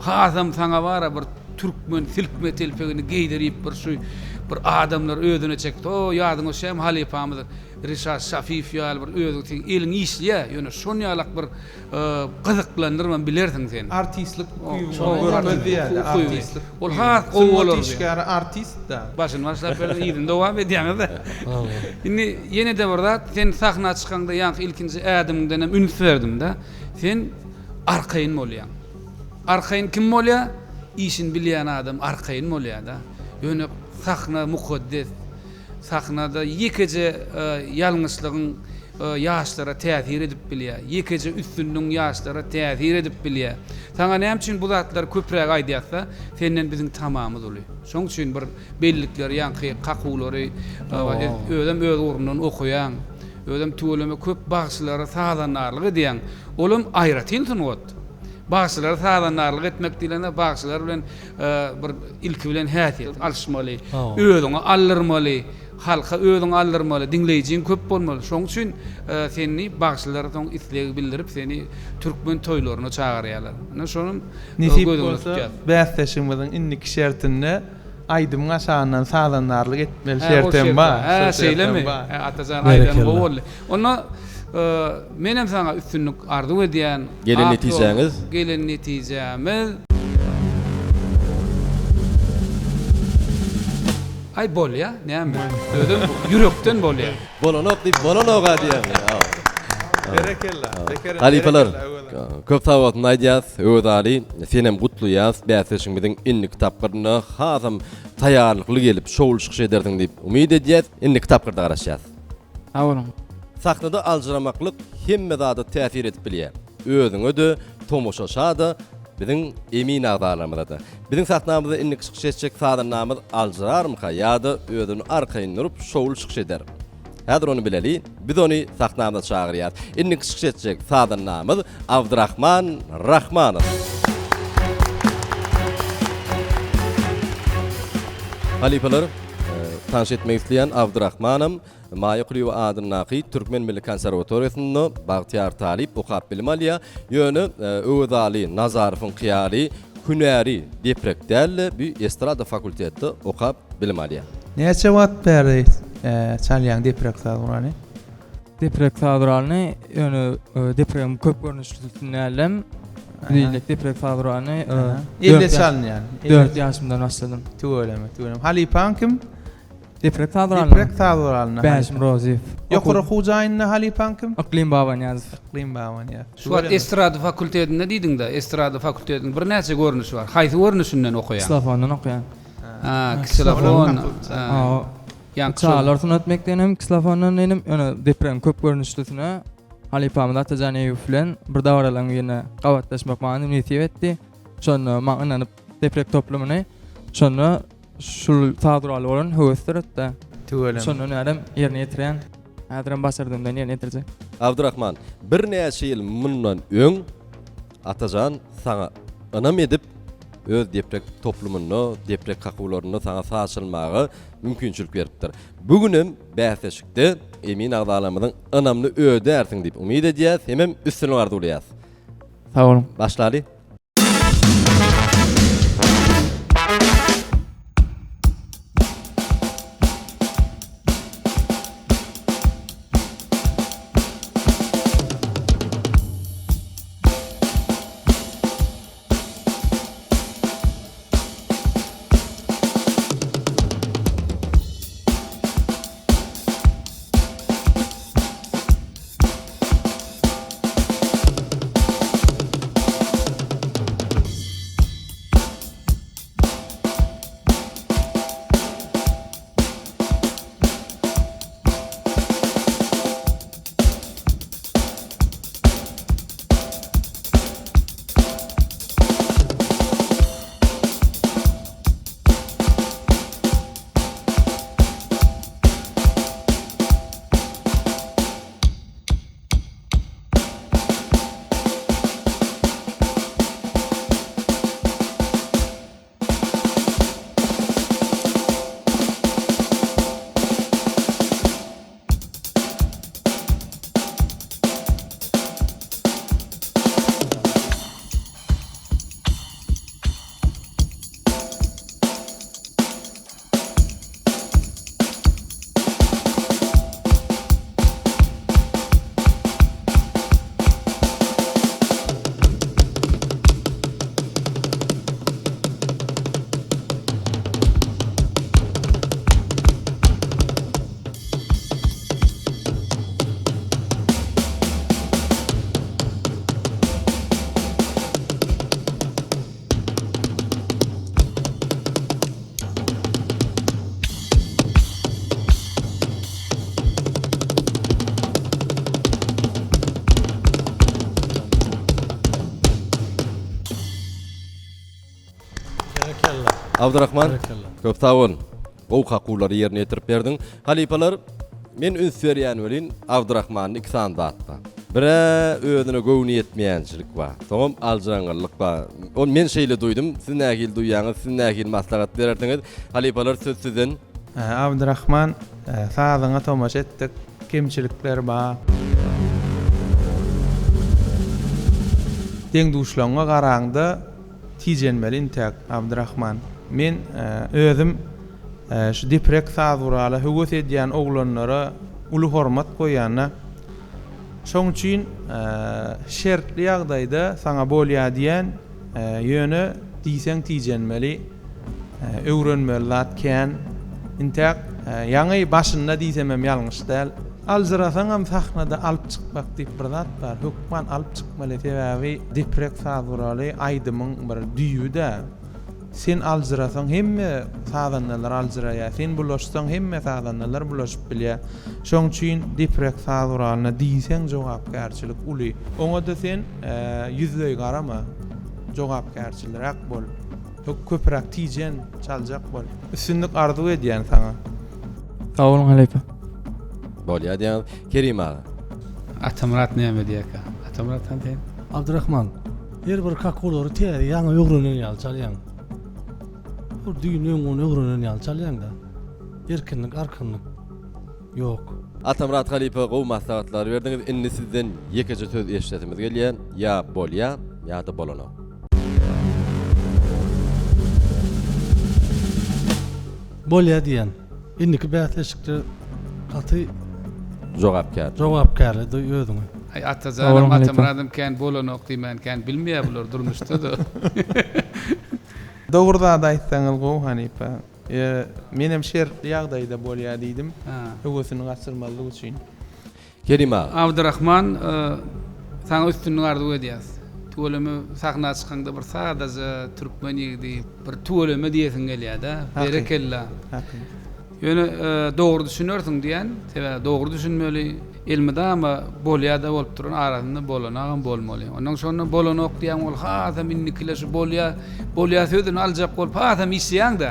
Speaker 2: hasam saňa bara bir türkmen silkme telpegini geýdirip bir şu bir adamlar özüne çekdi o ýadyňa düşýärmi halypamyz Rişat Şafiýew ýaly bir özüň seň eliň işleýär, ýöne şon ýalak bir gyzyklandyrman bilersiň sen.
Speaker 4: Artistlik ukybyňy görkez diýýärler, artistlik.
Speaker 2: Ol has gowy bolardy.
Speaker 4: Sungat işgäri artist-da.
Speaker 2: Başyny başlap berdim, yzyny dowam edýäňiz-dä. Indi ýene-de bir zat, sen sahna çykaňda ýaňky ilkinji ädimiňdenem üns berdim-de. Sen arkaýyn bolýaň. Arkaýyn kim bolýar? Işini bilýän adam arkaýyn bolýar-da. Ýöne sahna mukaddes. Sahnada ýekeje ýalňyşlygyň ýaşlara täsir edip bilýär. Ýekeje üstünligiň ýaşlara täsir edip bilýär. Saňa näme üçin bu zatlary köpräk aýdýasda, senden biziň tamamyz uly. Şoň üçin bir bellikleri, ýaňky kakuwlary özem öz ugrundan okaýaň. Özem tüweleme köp bagşylara sazandarlyk edýäň. Olam aýratyn sungat. Bagşylara sazandarlyk etmek diýlende bagşylar bilen bir ilki bilen häsiýet alyşmaly, özüňi aldyrmaly, halka özüňi aldyrmaly, diňleýjiň köp bolmaly. Şoň üçin seni bagşylar soň isleg bildirip seni türkmen toýlaryna çagyrýarlar. Ine şonam
Speaker 4: Nesip bolsa bäsdeşigimiziň indiki şertinde aýdymyň aşagyndan sazandarlyk etmeli şertem bar.
Speaker 2: Hä şeýlemi? Hä Atajan aýdanyň gowy boldy. Onda menem saňa üstünlik arzuw edýän.
Speaker 1: Gelen netijäňiz?
Speaker 2: Gelen netijämiz. Aý bolýa näme? Özem ýürekden bolýa.
Speaker 1: Bolanok diýip bolanoga diýýäň.
Speaker 4: Berekella.
Speaker 1: Halypalar köp sag bolsun aýdýas. Öwezaly senem gutlaýas bäsleşigimiziň indiki tapgyrynda hasam taýýarlykly gelip şowly çykyş edersiň diýip umyt edýäs. Indiki tapgyrda garaşýas.
Speaker 7: Sag boluň.
Speaker 1: Sahnada aljyramaklyk hemme zada täsir edip bilýär. Özüňe-de, tomaşaça-da, biziň emin agzalarymyza-da. Biziň sahnamyzda indiki çykyş etjek sazandamyz aljyrarmyka ýa-da özüni arkaýyn durup şowly çykyş eder? Häzir ony bileli. Biz ony sahnamyza çagyrýas. Indiki çykyş etjek sazandamyz Abdyrahman Rahmanow. Halypalar, tanyş etmek isleýän Abdyrahmanam Maýa Kulyýewa adyndaky Türkmen milli konserwatoriýasynda bagtyýar talyp okap bilim alýar. Ýöne Öwezaly Nazarowyňky ýaly hünäri deprek däl-de, bu estrada fakultetde okap bilim alýar.
Speaker 4: Näçe wagt bäri çalýaň deprek saz guralyny?
Speaker 7: Deprek saz guralyny ýöne depregiň köp görnüşlisini dälem. Diýilek deprek saz guralyny
Speaker 4: elde çalynýan.
Speaker 7: 4 ýaşymdan başladym.
Speaker 4: Tüweleme, tüweleme. Halypaň kim?
Speaker 7: Deprek saz guralyna.
Speaker 4: Deprek saz guralyna.
Speaker 7: Bäşim Rozyýew.
Speaker 4: Ýokary okuw jaýynda halypaň kim?
Speaker 7: Yklym Babanyýazow.
Speaker 4: Yklym Babanyýazow.
Speaker 2: Şu wagt estrada fakultetinde diýdiňdä, estrada fakultetiniň birnäçe görnüşi bar. Haýsy görnüşinden okaýaň?
Speaker 7: Ksilofondan okaýan.
Speaker 2: Ha, ksilofon.
Speaker 7: Ýaňky Çagalar sungat mekdebinde hem ksilofondan inim, ýöne depregiň köp görnüşlisine halypamyz Atajan Eýýup bilen bir dabaralaryň birine gabatlaşmak maňa nesip etdi. Şonda maňa ynanyp deprek toplumyny şonda Şul saz guraly bolan höwes döretdi.
Speaker 4: Tüweleme.
Speaker 7: Şondan bärem ýerine ýetirýän. Häzirem başardygymdan ýerine ýetirjek.
Speaker 1: Abdurahman, birnäçe ýyl mundan öň Atajan saňa ynam edip, öz deprek toplumynda, deprek kakuwlarynda saňa saz çalmaga mümkinçilik beripdir. Bu günem bäsleşikde emin agzalarymyzyň ynamyny ödärsiň diýip umyt edýäs hemem üstünlik arzuwlaýas.
Speaker 7: Sag boluň.
Speaker 1: Başlaly. Abdurahman, köp sag bol. Gowy kakuwlary ýerine ýetirip berdiň. Halypalar. Men üns berýän welin Abdyrahmanda iki sany zat bar. Birä özüne göwni ýetmeýänçilik bar. Soňam aljyraňňylyk bar. Ony men şeýle duýdum. Siz nähili duýýaňyz? Siz nähili maslahat berersiňiz? Halypalar söz sizden.
Speaker 4: Abdyrahman sazyňa tomaşa etdik. Kemçilikler bar. Deň-duşlaňňa garaňda tijenmeli intäk Abdyrahman. Men özüm şu deprek saz gurala höwes edýän oglanlara uly hormat goýýan-da. Şoň üçin şertli ýagdaýda saňa bolýa diýän, ýöne diýseň tijenmeli, öwrenmeli zat kän. Intäk ýaňy başynda diýsemem ýalňyş däl. Aljyrasaňam sahnada alyp çykmak diýip bir zat bar, hökman alyp çykmaly, sebäbi deprek saz guraly aýdymyň bir düýbi-dä. Sen aljyrasaň hemme sazandalar aljyraýar, sen bulaşsaň hemme sazandalar bulaşyp bilýär. Şoň üçin deprek saz guralyna diýseň jogapkärçilik uly. Oňa-da sen ýüzleý garama, jogapkärçiliräk bol. Köpräk tijen, çaljak bol. Üstünlik arzuw edýän saňa.
Speaker 7: Sag boluň halypa.
Speaker 1: Bolýa diýýäňiz. Kerim aga.
Speaker 2: Atamyrat näme diýerkä? Atamyrat han sen?
Speaker 3: Abdyrahman, her bir kakulary täze ýaňy öwrenen ýaly çalýaň. Bir düýn öň ony öwrenen ýaly çalýaň-da. Erkinlik, arkanlyk ýok.
Speaker 1: Atamyrat halypa gowy maslahatlar berdiňiz. Indi sizden ýekeje söz eşidesimiz gelýär. Ýa bolýa, ýa-da bolanok.
Speaker 3: Bolýa diýýän. Indiki bäsleşikde gaty
Speaker 1: Jogapkär.
Speaker 3: Jogapkärli duý özüňi.
Speaker 2: Aý Atajanam Atamyradam kän bolanok diýmän kän bilmeýär bular durmuşda-da.
Speaker 4: Dogry zady aýtsaňyz gowy hanypa. Menem şertli ýagdaýda bolýa diýdim. Höwesini gaçyrmazlyk üçin.
Speaker 1: Kerim aga.
Speaker 2: Abdyrahman saňa üstünlik arzuw edýäs. Tüweleme sahna çykaňda bir sadaja türkmen ýigidi bir tüweleme diýesiň gelýädä. Berekella. Ýöne dogry düşünersiň diýän, sebäbi dogry düşünmeli. Elmydama bolýada bolup duran arasynda bolanagam bolmaly. Ondan şonda bolanok diýýäň ol hasam indikile şu bolýa bolýa sözüni aljak bolup hasam işleýäňdä.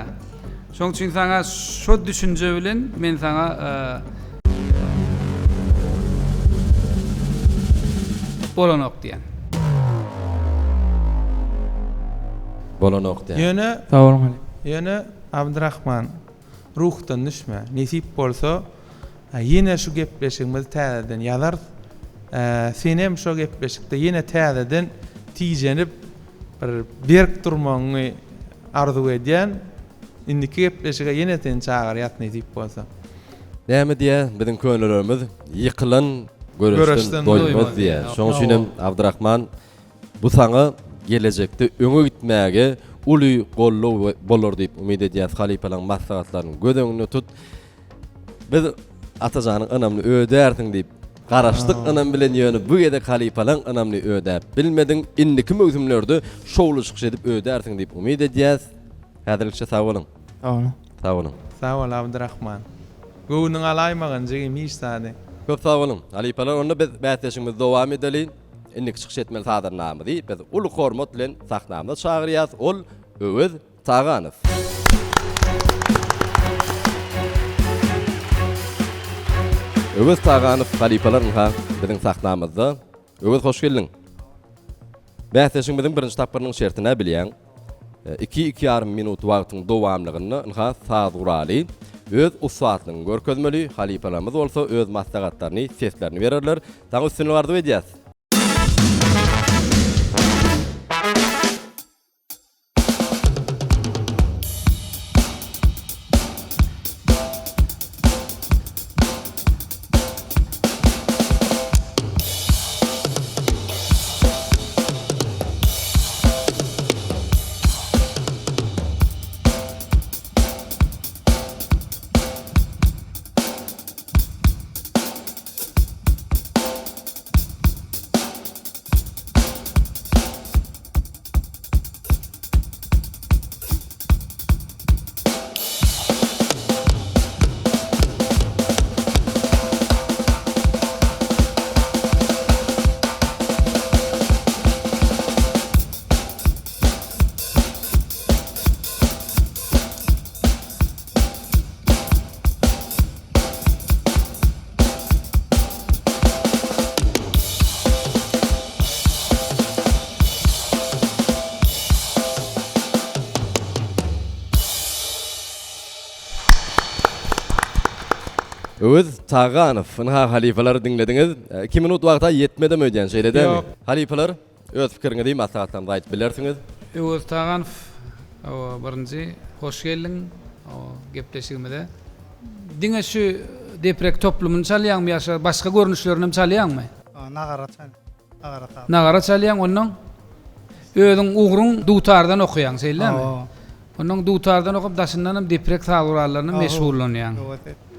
Speaker 2: Şoň üçin saňa şo düşünje bilen men saňa bolanok diýen.
Speaker 1: Bolanok diýen.
Speaker 4: Ýöne
Speaker 7: Sag boluň halypa.
Speaker 4: Ýöne Abdyrahman ruhdan düşme. Nesip bolsa ýene şu gepleşigimizi täzeden ýazarys. Senem şo gepleşikde ýene täzeden tijenip bir berk durmagyňy Arzuw edýän indiki gepleşige ýene seni çagyrýas nesip bolsa.
Speaker 1: Näme diýýär biziň könelerimiz ýykylan göreşden doýmaz diýýär. Şoň üçin hem Abdyrahman bu saňa gelejekde öňe gitmäge uly goldaw bolar diýip umyt edýäs halypalaň maslahatlaryny göz öňünde tut. Biz Atajanyň ynamyny ödärsiň diýip garaşdyk ynam bilen ýöne bu gezek halypalaň ynamyny ödäp bilmediň. Indiki möwsümlerde şowly çykyş edip ödärsiň diýip umyt edýäs. Häzirlikçe sag boluň.
Speaker 7: Sag boluň.
Speaker 1: Sag boluň.
Speaker 4: Sag bol Abdyrahman. Göwnüňe alaýmagyn jigim hiç zady.
Speaker 1: Köp sag boluň. Halypalar onda biz bäsleşigimizi dowam edeli. Indiki çykyş etmeli sazandamyzy biz uly hormat bilen sahnamyza çagyrýas. Ol Öwez Taganow. Öwez Taganow halypalar ynha biziň sahnamyzda. Öwez hoş geldiň. Bäsleşigimiziň birinji tapgyrynyň şertini bilýäň. Iki, iki ýarym minut wagtyň dowamlygynda ynha saz guraly öz ussatlygyňy görkezmeli, halypalarymyz bolsa öz maslahatlaryny, seslerini bererler. Saňa üstünlik arzuw edýäs. Öwez Taganow, ynha halypalary diňlediňiz. Iki minut wagta ýetmedem öýdýän, şeýle dälmi?
Speaker 4: Ýok.
Speaker 1: Halypalar, öz pikiriňizi, maslahatlaryňyzy aýdyp bilersiňiz.
Speaker 2: Öwez Taganow, hawa, birinji hoş geldiň, hawa, gepleşigimize. Diňe şu deprek toplumyny çalýaňmy ýa başga görnüşlerini hem çalýaňmy?
Speaker 8: Nagara çalýan. Nagara saz.
Speaker 2: Nagara çalýaň, onnoň özüň ugruň dutardan okaýaň, şeýlemi?
Speaker 8: Hawa.
Speaker 2: Onnoň dutardan okap, daşyndan hem deprek saz gurallaryndan meşgullanýaň.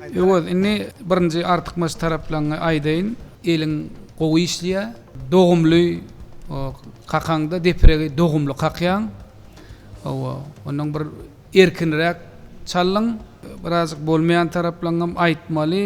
Speaker 2: Öwez, indi birinji artykmaç taraplaryňy aýdaýyn. Eliň gowy işleýär, dogumly kakaňda depregi dogumly kakýaň. Hawa, onnoň bir Erkinräk çaldyň. Birazjyk bolmaýan taraplaryňam aýtmaly.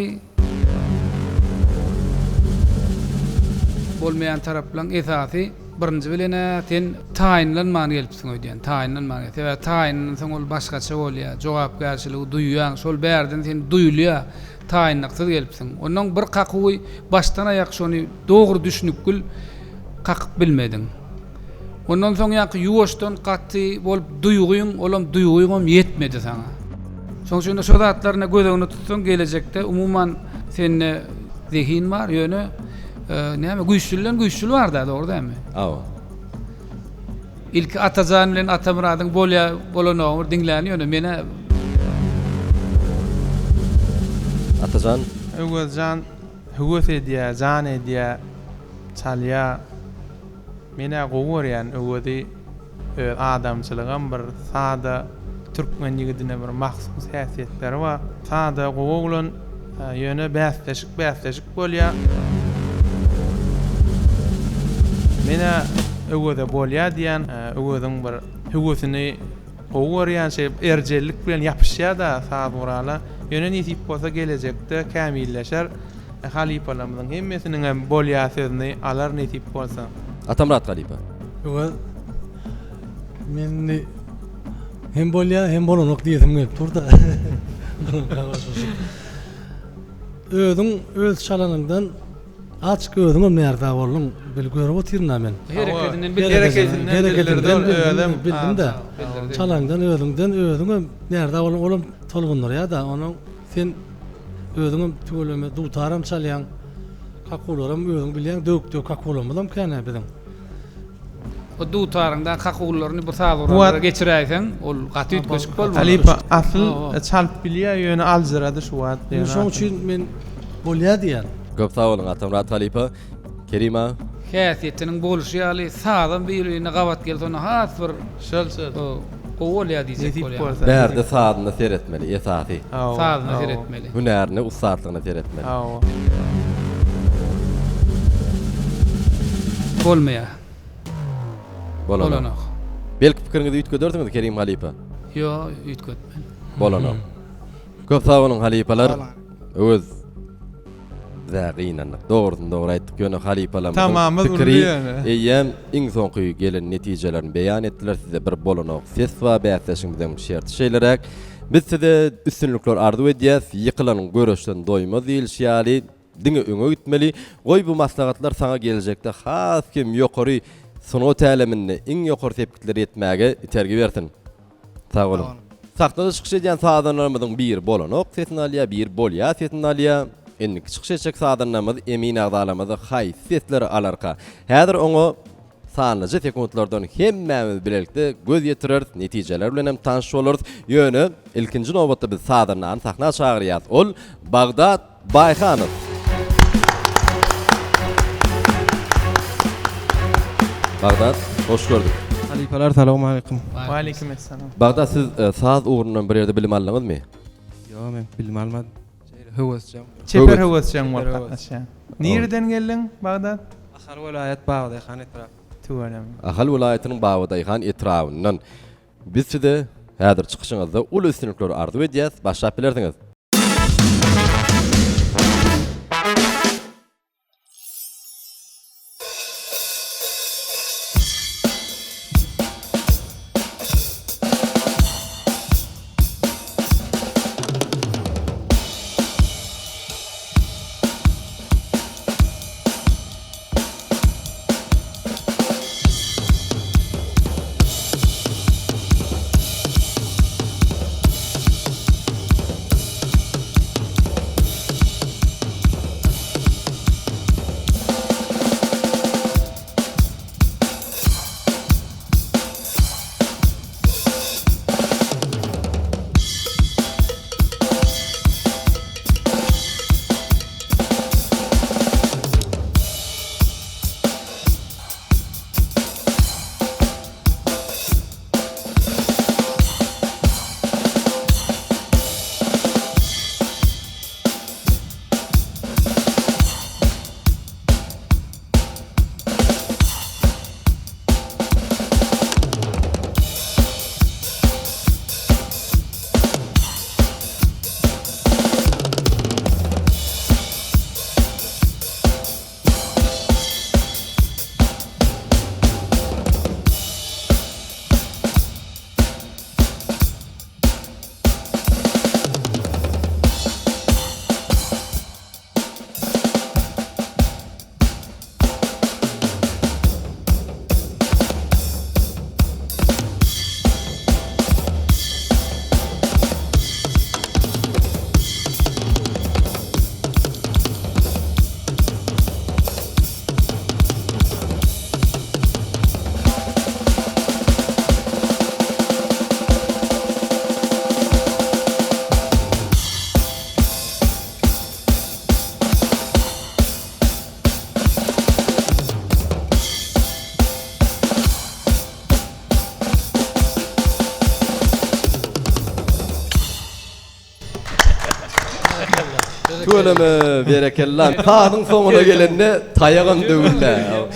Speaker 2: Bolmaýan taraplaň esasy birinji bilen-ä sen taýynlanman gelipsiň öýdýän, taýynlanman gel. Sebäbi taýynlansaň ol başgaça bolýar, jogapkärçiligi duýýaň, şol bärden sen duýulýar, taýynlyksyz gelipsiň. Onnoň bir kakuwy başdan aýak şony dogry düşnükgil kakyp bilmediň. Ondan soň ýaňky ýuwaşdan gaty bolup duýgyň, olam duýgyňam ýetmedi saňa. Şoň üçin-de şo zatlaryny göz öňünde tutsaň gelejekde umuman sende zehin bar, ýöne näme güýçlüden güýçli bar-da, dogry dälmi?
Speaker 1: Hawa.
Speaker 2: Ilki Atajan bilen Atamyradyň bolýa bolanogyny bir diňläni ýöne menä
Speaker 1: Atajan.
Speaker 4: Öwezjan höwes edýä, jan edýä, çalýa. Menä gowy görýän Öwezi öz adamçylygam bir sada türkmen ýigidine bir mahsus häsiýetleri bar. Sada gowy oglan ýöne bäsleşik bäsleşik bolýa. Menä Öweze bolýa diýýän Öweziň bir höwesini gowy görýän şeýdip erjellik bilen ýapyşýada saz gurala. Ýöne nesip bolsa gelejekde kämilleşer. Halypalarymyzyň hemmesiniňem bolýa sözüni alar nesip bolsa.
Speaker 1: Atamyrat halypa.
Speaker 3: Öwez men indi hem bolýa hem bolanok diýesim gelip durda. Özüň öz çalanyňdan açyk özüňem närza bolduň bil görüp otyryn-a men.
Speaker 2: Hereketinden bildirdi.
Speaker 3: Hereketinden bildirdi bildim-de. Çalaňdan özüňden özüňem närza bolduň olam tolgundyrýa-da onuň sen Özüňem tüweleme dutaram çalýaň, kakularam özüň bilýäň, döwük-döwük kakulamyzam kän-ä biziň.
Speaker 2: O dutaryňda kakullaryny bir saz gurallara geçiräýseň, ol gaty üýtgeşik bolmaz.
Speaker 4: Halypa asyl çalyp bilýär, ýöne aljyrady şu wagt.
Speaker 3: Indi şoň üçin men bolýa diýýän.
Speaker 1: Köp sag boluň Atamyrat halypa. Kerim aga.
Speaker 2: Häsiýetiniň bolşy ýaly sazam bir-birine gabat gelse onda has bir
Speaker 4: Şol şol.
Speaker 2: Gowy bolýar diýjek
Speaker 4: Nesip
Speaker 2: bolýan.
Speaker 4: bolsa.
Speaker 1: Bärde sazyna seretmeli esasy.
Speaker 4: Hawa.
Speaker 2: Sazyna seretmeli.
Speaker 1: Hünärine ussatlygyna seretmeli.
Speaker 4: Hawa.
Speaker 2: Bolmaýar.
Speaker 1: Bolanok.
Speaker 2: Bolanok.
Speaker 1: Belki pikiriňizi üýtgedersiňiz Kerim halypa.
Speaker 2: Ýo, üýtgetmen.
Speaker 1: Bolanok. Köp sag boluň halypalar. Öwez bizä gynandyk. Dogrusyny dogry aýtdyk. Ýöne halypalarymyzyň
Speaker 4: Tamamyz
Speaker 1: pikiri
Speaker 4: urdy ýöne.
Speaker 1: eýýäm iň soňky gelen netijelerini beýan etdiler. Size bir bolanok ses bar bäsleşigimiziň şerti şeýleräk. Biz size üstünlikler arzuw edýäs. Ýykylan göreşden doýmaz diýilişi ýaly diňe öňe gitmeli. Goý bu maslahatlar saňa gelejekde has hem ýokary sungat äleminde iň ýokary sepgitlere ýetmäge itergi bersin. Sag boluň. Sahnada çykyş edýän sazandalarymyzyň biri bolanok sesini alýar, biri bolýar sesini alýar. Indiki çykyş etjek sazandamyz emin agzalarymyz haýsy sesleri alarka? Häzir oňa sanlyja sekuntlardan hemmämiz bilelikde göz ýetireris, netijeler bilen hem tanyş bolarys. Ýöne ilkinji nobatda biz sazandany sahna çagyrýas. Ol Bagdat Baýhanow. Bagdat, hoş gördük.
Speaker 9: Halypalar salowmaleýkum.
Speaker 4: Waleýkim essalam.
Speaker 1: Bagdat siz saz ugrundan bir ýerde bilim aldyňyzmy?
Speaker 9: Ýok men bilim almadym.
Speaker 7: Şeýle höwesjeň.
Speaker 4: Çeper höwesjeň bolup gatnaşýaň. Nireden geldiň Bagdat?
Speaker 9: Ahal welaýat Babadaýhan etrap.
Speaker 4: Tüweleme.
Speaker 1: Ahal welaýatynyň Babadaýhan etrabyndan. Biz size häzir çykyşyňyzda uly üstünlikler arzuw edýäs. Başlap bilersiňiz. Tüweleme, berekella. Sazyň soňuna gelende taýagam döwüldi.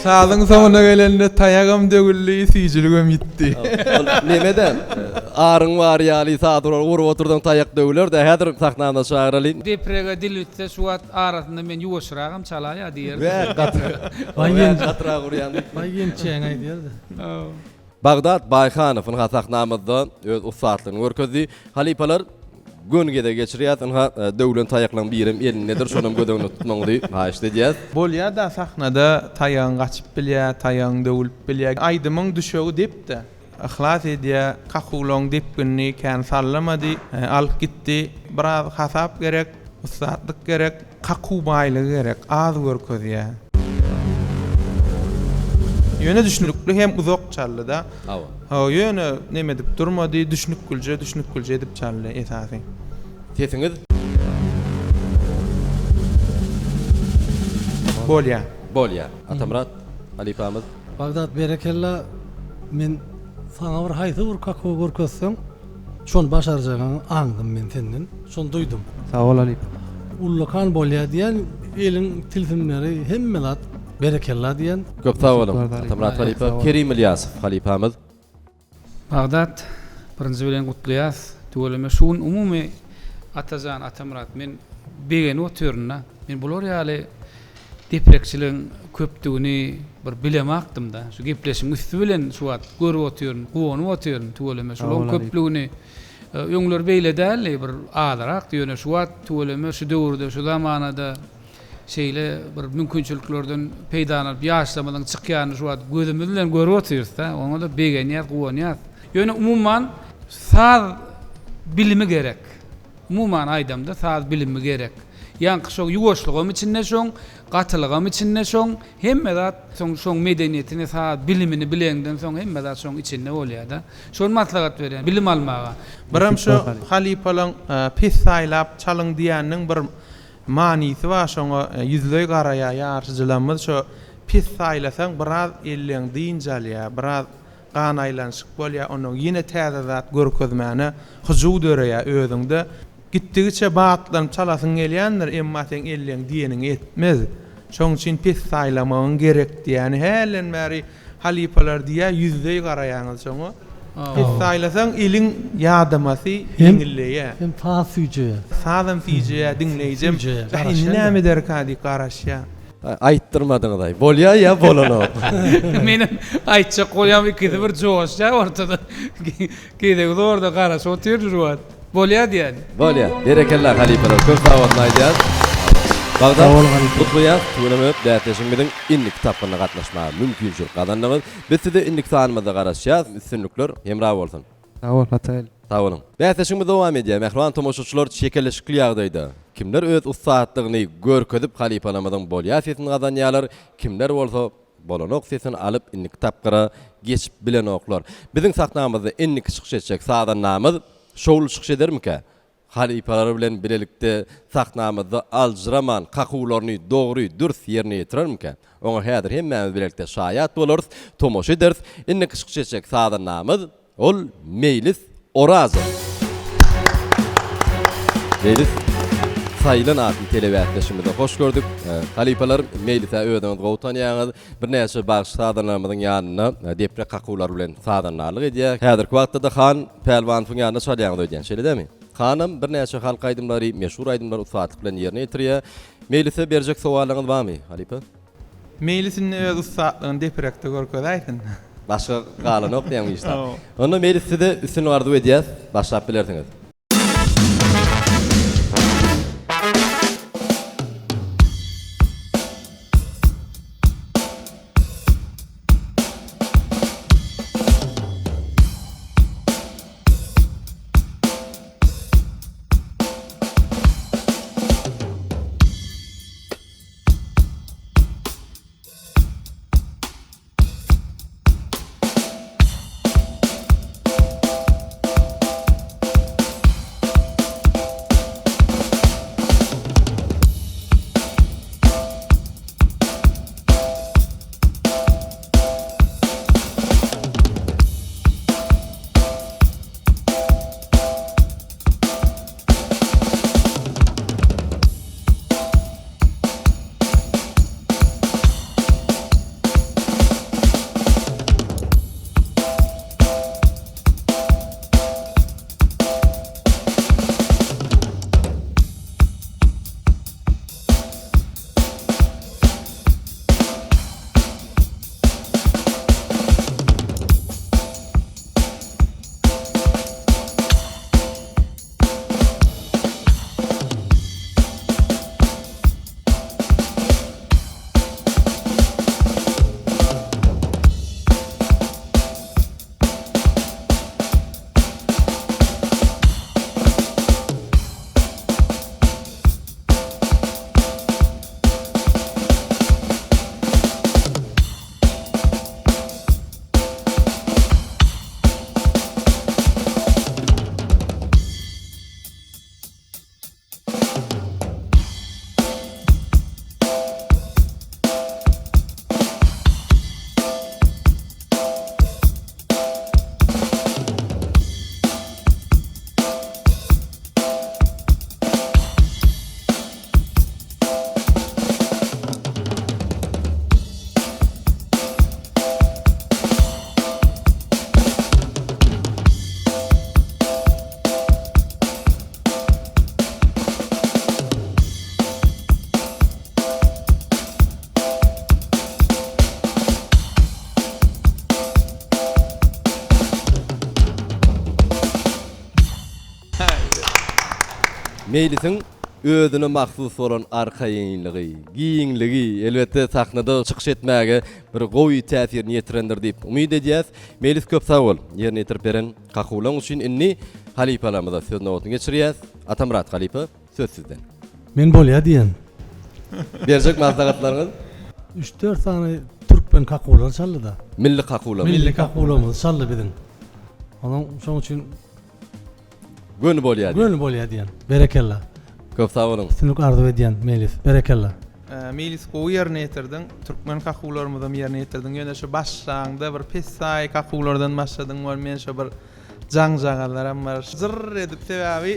Speaker 4: Sazyň soňuna gelende taýagam döwüldi, süýjüligem ýitdi.
Speaker 1: Ol neme-dä, aryň bar ýaly saz urar, urup otursaň taýak döwüler-dä. Häzir sahnamyza çagyraly.
Speaker 2: Deprege dil bitse şu wagt arasynda men ýuwaşragam çalaýa diýerdim.
Speaker 1: Bäh, gaty. Bäh, gatyrak urýaň.
Speaker 3: Baý ýemçäňe diýerdi.
Speaker 1: Bagdat Baýhanow ynha sahnamyzda öz ussatlygyny görkezdi. Halypalar göni gezege geçirýäs. Ynha döwlen taýaklaryň birem elindedir. Şonam göz öňünde tutmagyňyzy haýyşt edýäs.
Speaker 4: Bolýa-da sahnada taýagyň gaçyp bilýä, taýagyň döwülip bilýä. Aýdymyň düşegi depde. Yhlas edýä. Kakuwlaň depginini kän sallamady. Alyp gitdi. Biraz hasap gerek, ussatlyk gerek. Kakuw baýlygy gerek, az görkezýä. Ýöne düşnükli hem uzak çaldy-da.
Speaker 1: Hawa.
Speaker 4: Hawa, ýöne neme edip durmady, düşnüklije, düşnüklije edip çaldy esasy.
Speaker 1: Sesiňiz?
Speaker 4: Bolýa.
Speaker 1: Bolýa. Atamyrat halypamyz.
Speaker 3: Bagdat berekella men saňa bir haýsy bir kakuwy görkezseň Şony başarjagyňy aňdym men senden. Şony duýdum.
Speaker 9: Sag bol halypa.
Speaker 3: Ullakan bolýa diýen eliň tilsimleri hemme zat berekella diýen.
Speaker 1: Köp sag boluň Atamyrat halypa. Kerim Ylýasow halypamyz.
Speaker 2: Bagdat birinji bilen gutlaýas tüweleme şu gün umumy Atajan Atamyrat men begenip otyrynda men bular ýaly Deprekçiligiň köpdügini bir bilemakdym-da. Şu gepleşigiň üsti bilen şu wagt görüp otyryn, guwanyp otyryn tüweleme. Şularyň köplügini öňler beýle däldi, bir azyrakdy. Ýöne şu wagt tüweleme şu döwürde, şu zamanada şeýle bir mümkinçiliklerden peýdalanyp ýaşlarymyzyň çykýanyny şu wagt gözümiz bilen görüp otyrys-da. Oňa-da begenýäs, guwanýas. Ýöne umuman saz bilimi gerek. Umuman aýdamda saz bilimi gerek. Ýaňky şo ýuwaşlygam içinde şoň, gatylygam içinde şoň, hemme zat soň şoň medeniýetini, saz bilimini bileňden soň hemme zat şoň içinde bolýada. Şony maslahat berýän, bilim almaga.
Speaker 4: Birem şo halypalaň pes saýlap çalyň diýeniniň bir manysy bar şoňa ýüzleý garaýa ýaryşyjylarymyz şo pes saýlasaň biraz elleň dynç alýa biraz gan aýlanyşyk bolýar, onnoň ýene täze zat görkezmäne hyjuw döreýär özüňde. Gitdigiçe batlanyp çalasyň gelýändir, emma seň elleň diýeniňi etmez. Şoň üçin pes saýlamagyň gerek diýýäni hälden bäri halypalar diýýär, ýüzleý garaýaňyz şoňa. Pes saýlasaň eliň ýadamasy ýeňilleýär.
Speaker 3: Hem saz süýjeýär.
Speaker 4: Sazam süýjeýär, diňleýjem bäh indi näme ederka diýip garaşýar.
Speaker 1: Aýtdyrmadyňyzaý. Bolýa ýa bolanok.
Speaker 2: Menem aýtjak bolýam ikisi bir joşýar ortada. Gezegi zorda garaşyp otyr şu wagt. Bolýa diýýän.
Speaker 1: Bolýa. Berekella halypalar. Köp sag bolsun aýdýas. Bagdat gutlaýas. Tüweleme bäsleşigimiziň indiki tapgyryna gatnaşmaga mümkinçilik gazandyňyz. Biz size indiki sanymyzda garaşýas. Üstünlikler hemra bolsun.
Speaker 9: Sag bol Ataeli.
Speaker 1: Sag boluň. Bäsleşigimiz dowam edýär. Mähriban tomaşaçylar çekeleşikli ýagdaýda kimler öz ussatlygyny görkezip halypalarymyzyň bolýa sesini gazanýarlar, kimler bolsa bolanok sesini alyp indiki tapgyra geçip bilenoklar. Biziň sahnamyzda indiki çykyş etjek sazandamyz şowly çykyş edermikä? Halypalar bilen bilelikde sahnamyzda aljyraman kakuwlaryny dogry, dürs ýerine ýetirermikä? Oňa häzir hemmämiz bilelikde şaýat bolarys, tomaşa ederis. Indiki çykyş etjek sazandamyz ol Meýlis Orazow. Meýlis Saýlan atly telebäsleşigimizde hoş gördük. Halypalar, Meýlis-ä özüňiz gowy tanýaňyz. Birnäçe bagşy-sazandalarymyzyň ýanynda deprek kakuwlary bilen sazandarlyk edýär. Häzirki wagtda-da Han Pälwanowyň ýanynda çalýaňyz öýdýän, şeýle dälmi? Hanam birnäçe halk aýdymlary, meşhur aýdymlary ussatlyk bilen ýerine ýetirýär. Meýlise berjek sowallaryňyz barmy, halypa?
Speaker 4: Meýlis indi öz ussatlygyny deprekde görkezäýsin.
Speaker 1: Başga galanok diýýäňmi hiç zat? Onda Meýlis size üstünlik arzuw edýäs, başlap bilersiňiz. Meýlisiň özüne mahsus bolan arkaýynlygy, giňligi, elbetde, sahnada çykyş etmäge bir gowy täsirini ýetirendir diýip umyt edýäs. Meýlis köp sag bol, ýerine ýetirip beren kakuwlaň üçin. Indi halypalarymyza söz nobatyny geçirýäs. Atamyrat halypa, söz sizden.
Speaker 3: Men bolýa diýen.
Speaker 1: Berjek maslahatlaryňyz?
Speaker 3: Üç-dört sany türkmen kakuwlary çaldy-da.
Speaker 1: Milli kakuwlarymyz.
Speaker 3: Milli kakuwlarymyzy çaldy biziň. Onuň şoň üçin
Speaker 1: Göni bolýa diýen.
Speaker 3: Göni bolýa diýen. Berekella.
Speaker 1: Köp sag boluň.
Speaker 3: Üstünlik arzuw edýän Meýlis. Berekella.
Speaker 4: Meýlis gowy ýerine ýetirdiň. Türkmen kakuwlarymyzam ýerine ýetirdiň. Ýöne şu başlaňda bir pessaý kakuwlardan başladyň bol men şo bir jaňjagazlaram bar. Jyrr edip sebäbi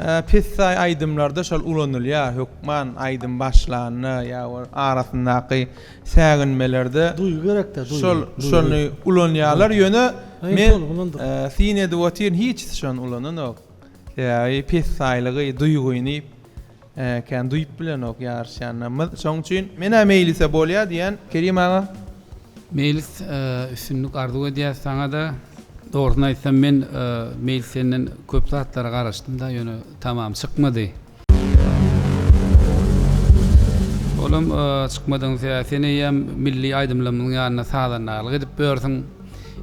Speaker 4: pessaý aýdymlarda şol ulanylýar hökman aýdym başlanda ýa arasyndaky säginmelerde
Speaker 3: Duýgy gerekdä duýgy.
Speaker 4: Şol şony ulanýarlar ýöne men syn edip otyryn hiçisi şony ulananok. Sebäbi pessaýlygy, duýgyny kän duýup bilenok ýaryşýanlarymyz. Şoň üçin men-ä Meýlise bolýa diýýän. Kerim aga.
Speaker 2: Meýlis üstünlik arzuw edýäs saňada. Dogrusyny aýtsam men Meýlis senden köp zatlara garaşdym-da ýöne tamam çykmady. Olam çykmadygyň sebäbi sen eýýäm milli aýdymlarymyzyň ýanynda sazandarlyk edip ýörsüň.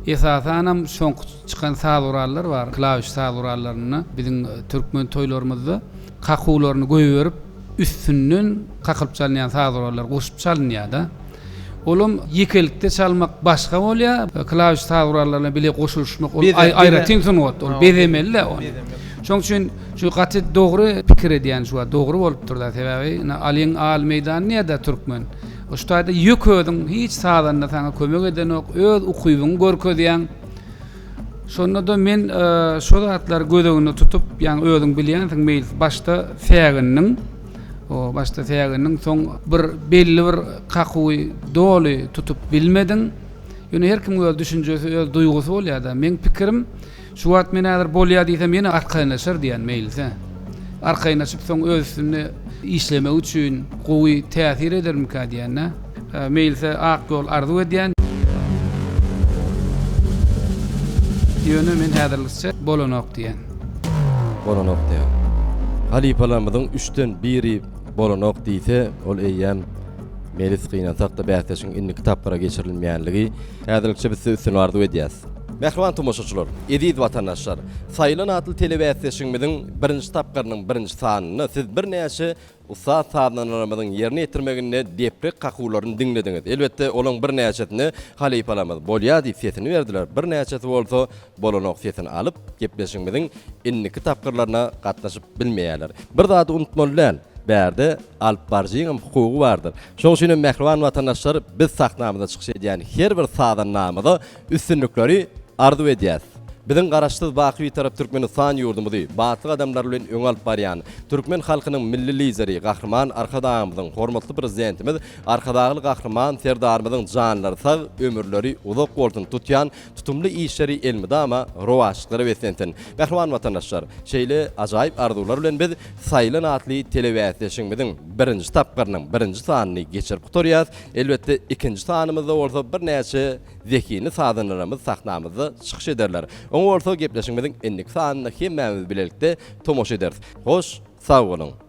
Speaker 2: Esasanam soňky çykan saz gurallar bar, klawiş saz gurallarynda biziň türkmen toýlarymyzda kakuwlaryny goýberip üstünden kakylyp çalynýan saz gurallar goşup çalynýar-da. Olam ýekelikde çalmak başga bolýar, klawiş saz gurallaryna bile goşulyşmak ol aýratyn sungat, ol bezemeli-de ony. Şonuň üçin şu gaty dogry pikir edýän şu wagt dogry bolupdyr-da, sebäbi ine Alyň al meýdany diýýär-de türkmen. Şu taýda ýeke özüň hiç sazanda saňa kömek edenok, öz ukybyňy görkezýäň. Şonda-da men şo zatlary göz öňünde tutup, ýaňy özüň bilýänsiň Meýlis başda sägindiň. O başda sägindiň, soň bir belli bir kakuwy doly tutup bilmediň. Ýöne her kimiň öz düşünjesi, öz duýgusy bolýar-da. Meň pikirim, şu wagt men häzir bolýar diýsem ýene arkaýynlaşar diýýän Meýlise. Arkaýynlaşyp soň öz üstünde işlemegi üçin gowy täsir edermikä diýýän-dä. Meýlise ak ýol arzuw edýän. Ýöne men häzirlikçe bolanok diýýän.
Speaker 1: Bolanok diýýär. Halypalarymyzyň üçden biri bolanok diýse, ol eýýäm Melis gynansak-da bäsleşigiň indiki tapgyra geçirilmeýänligi. Häzirlikçe biz size üstünlik arzuw edýäs. Mähriban tomaşaçylar, eziz watandaşlar! Saýlan atly telebäsleşigimiziň birinji tapgyrynyň birinji sanynda siz birnäçe Ussat sazandalarymyzyň ýerine ýetirmeginde deprek kakuwlaryny diňlediňiz. Elbetde, olaň birnäçesine halypalarymyz Bolýar diýip sesini berdiler, birnäçesi bolsa Bolanok sesini alyp, gepleşigimiziň indiki tapgyrlaryna gatnaşyp bilmeýärler. Bir zady unutmaly däl, bärde alypbaryjyňam hukugy bardyr. Şonuň üçin hem mähriban watandaşlar, biz sahnamyzda çykyş edýän her bir sazandamyza üstünlikleri arzuw edýäs. Biziň Garaşsyz, baky Bitarap Türkmenistan ýurdumyzy batly gadamlar bilen öňe alyp barýan türkmen halkynyň Milli Lideri Gahryman Arkadagymyzyň, hormatly Prezidentimiz Arkadagly Gahryman Serdarymyzyň janlary sag, ömürleri uzak bolsun, tutýan tutumly işleri elmydama rowaçlyklara beslensin! Mähriban watandaşlar, şeýle ajaýyp arzuwlar bilen biz Saýlan atly telebäsleşigimiziň birinji tapgyrynyň birinji sanyny geçirip gutarýas. Elbetde, ikinji sanymyzda bolsa birnäçe Zehinli sazandalarymyz sahnamyzda çykyş ederler. Oňa bolsa gepleşigimiziň indiki sanynda hemmämiz bilelikde tomaşa ederis. Hoş, sag boluň!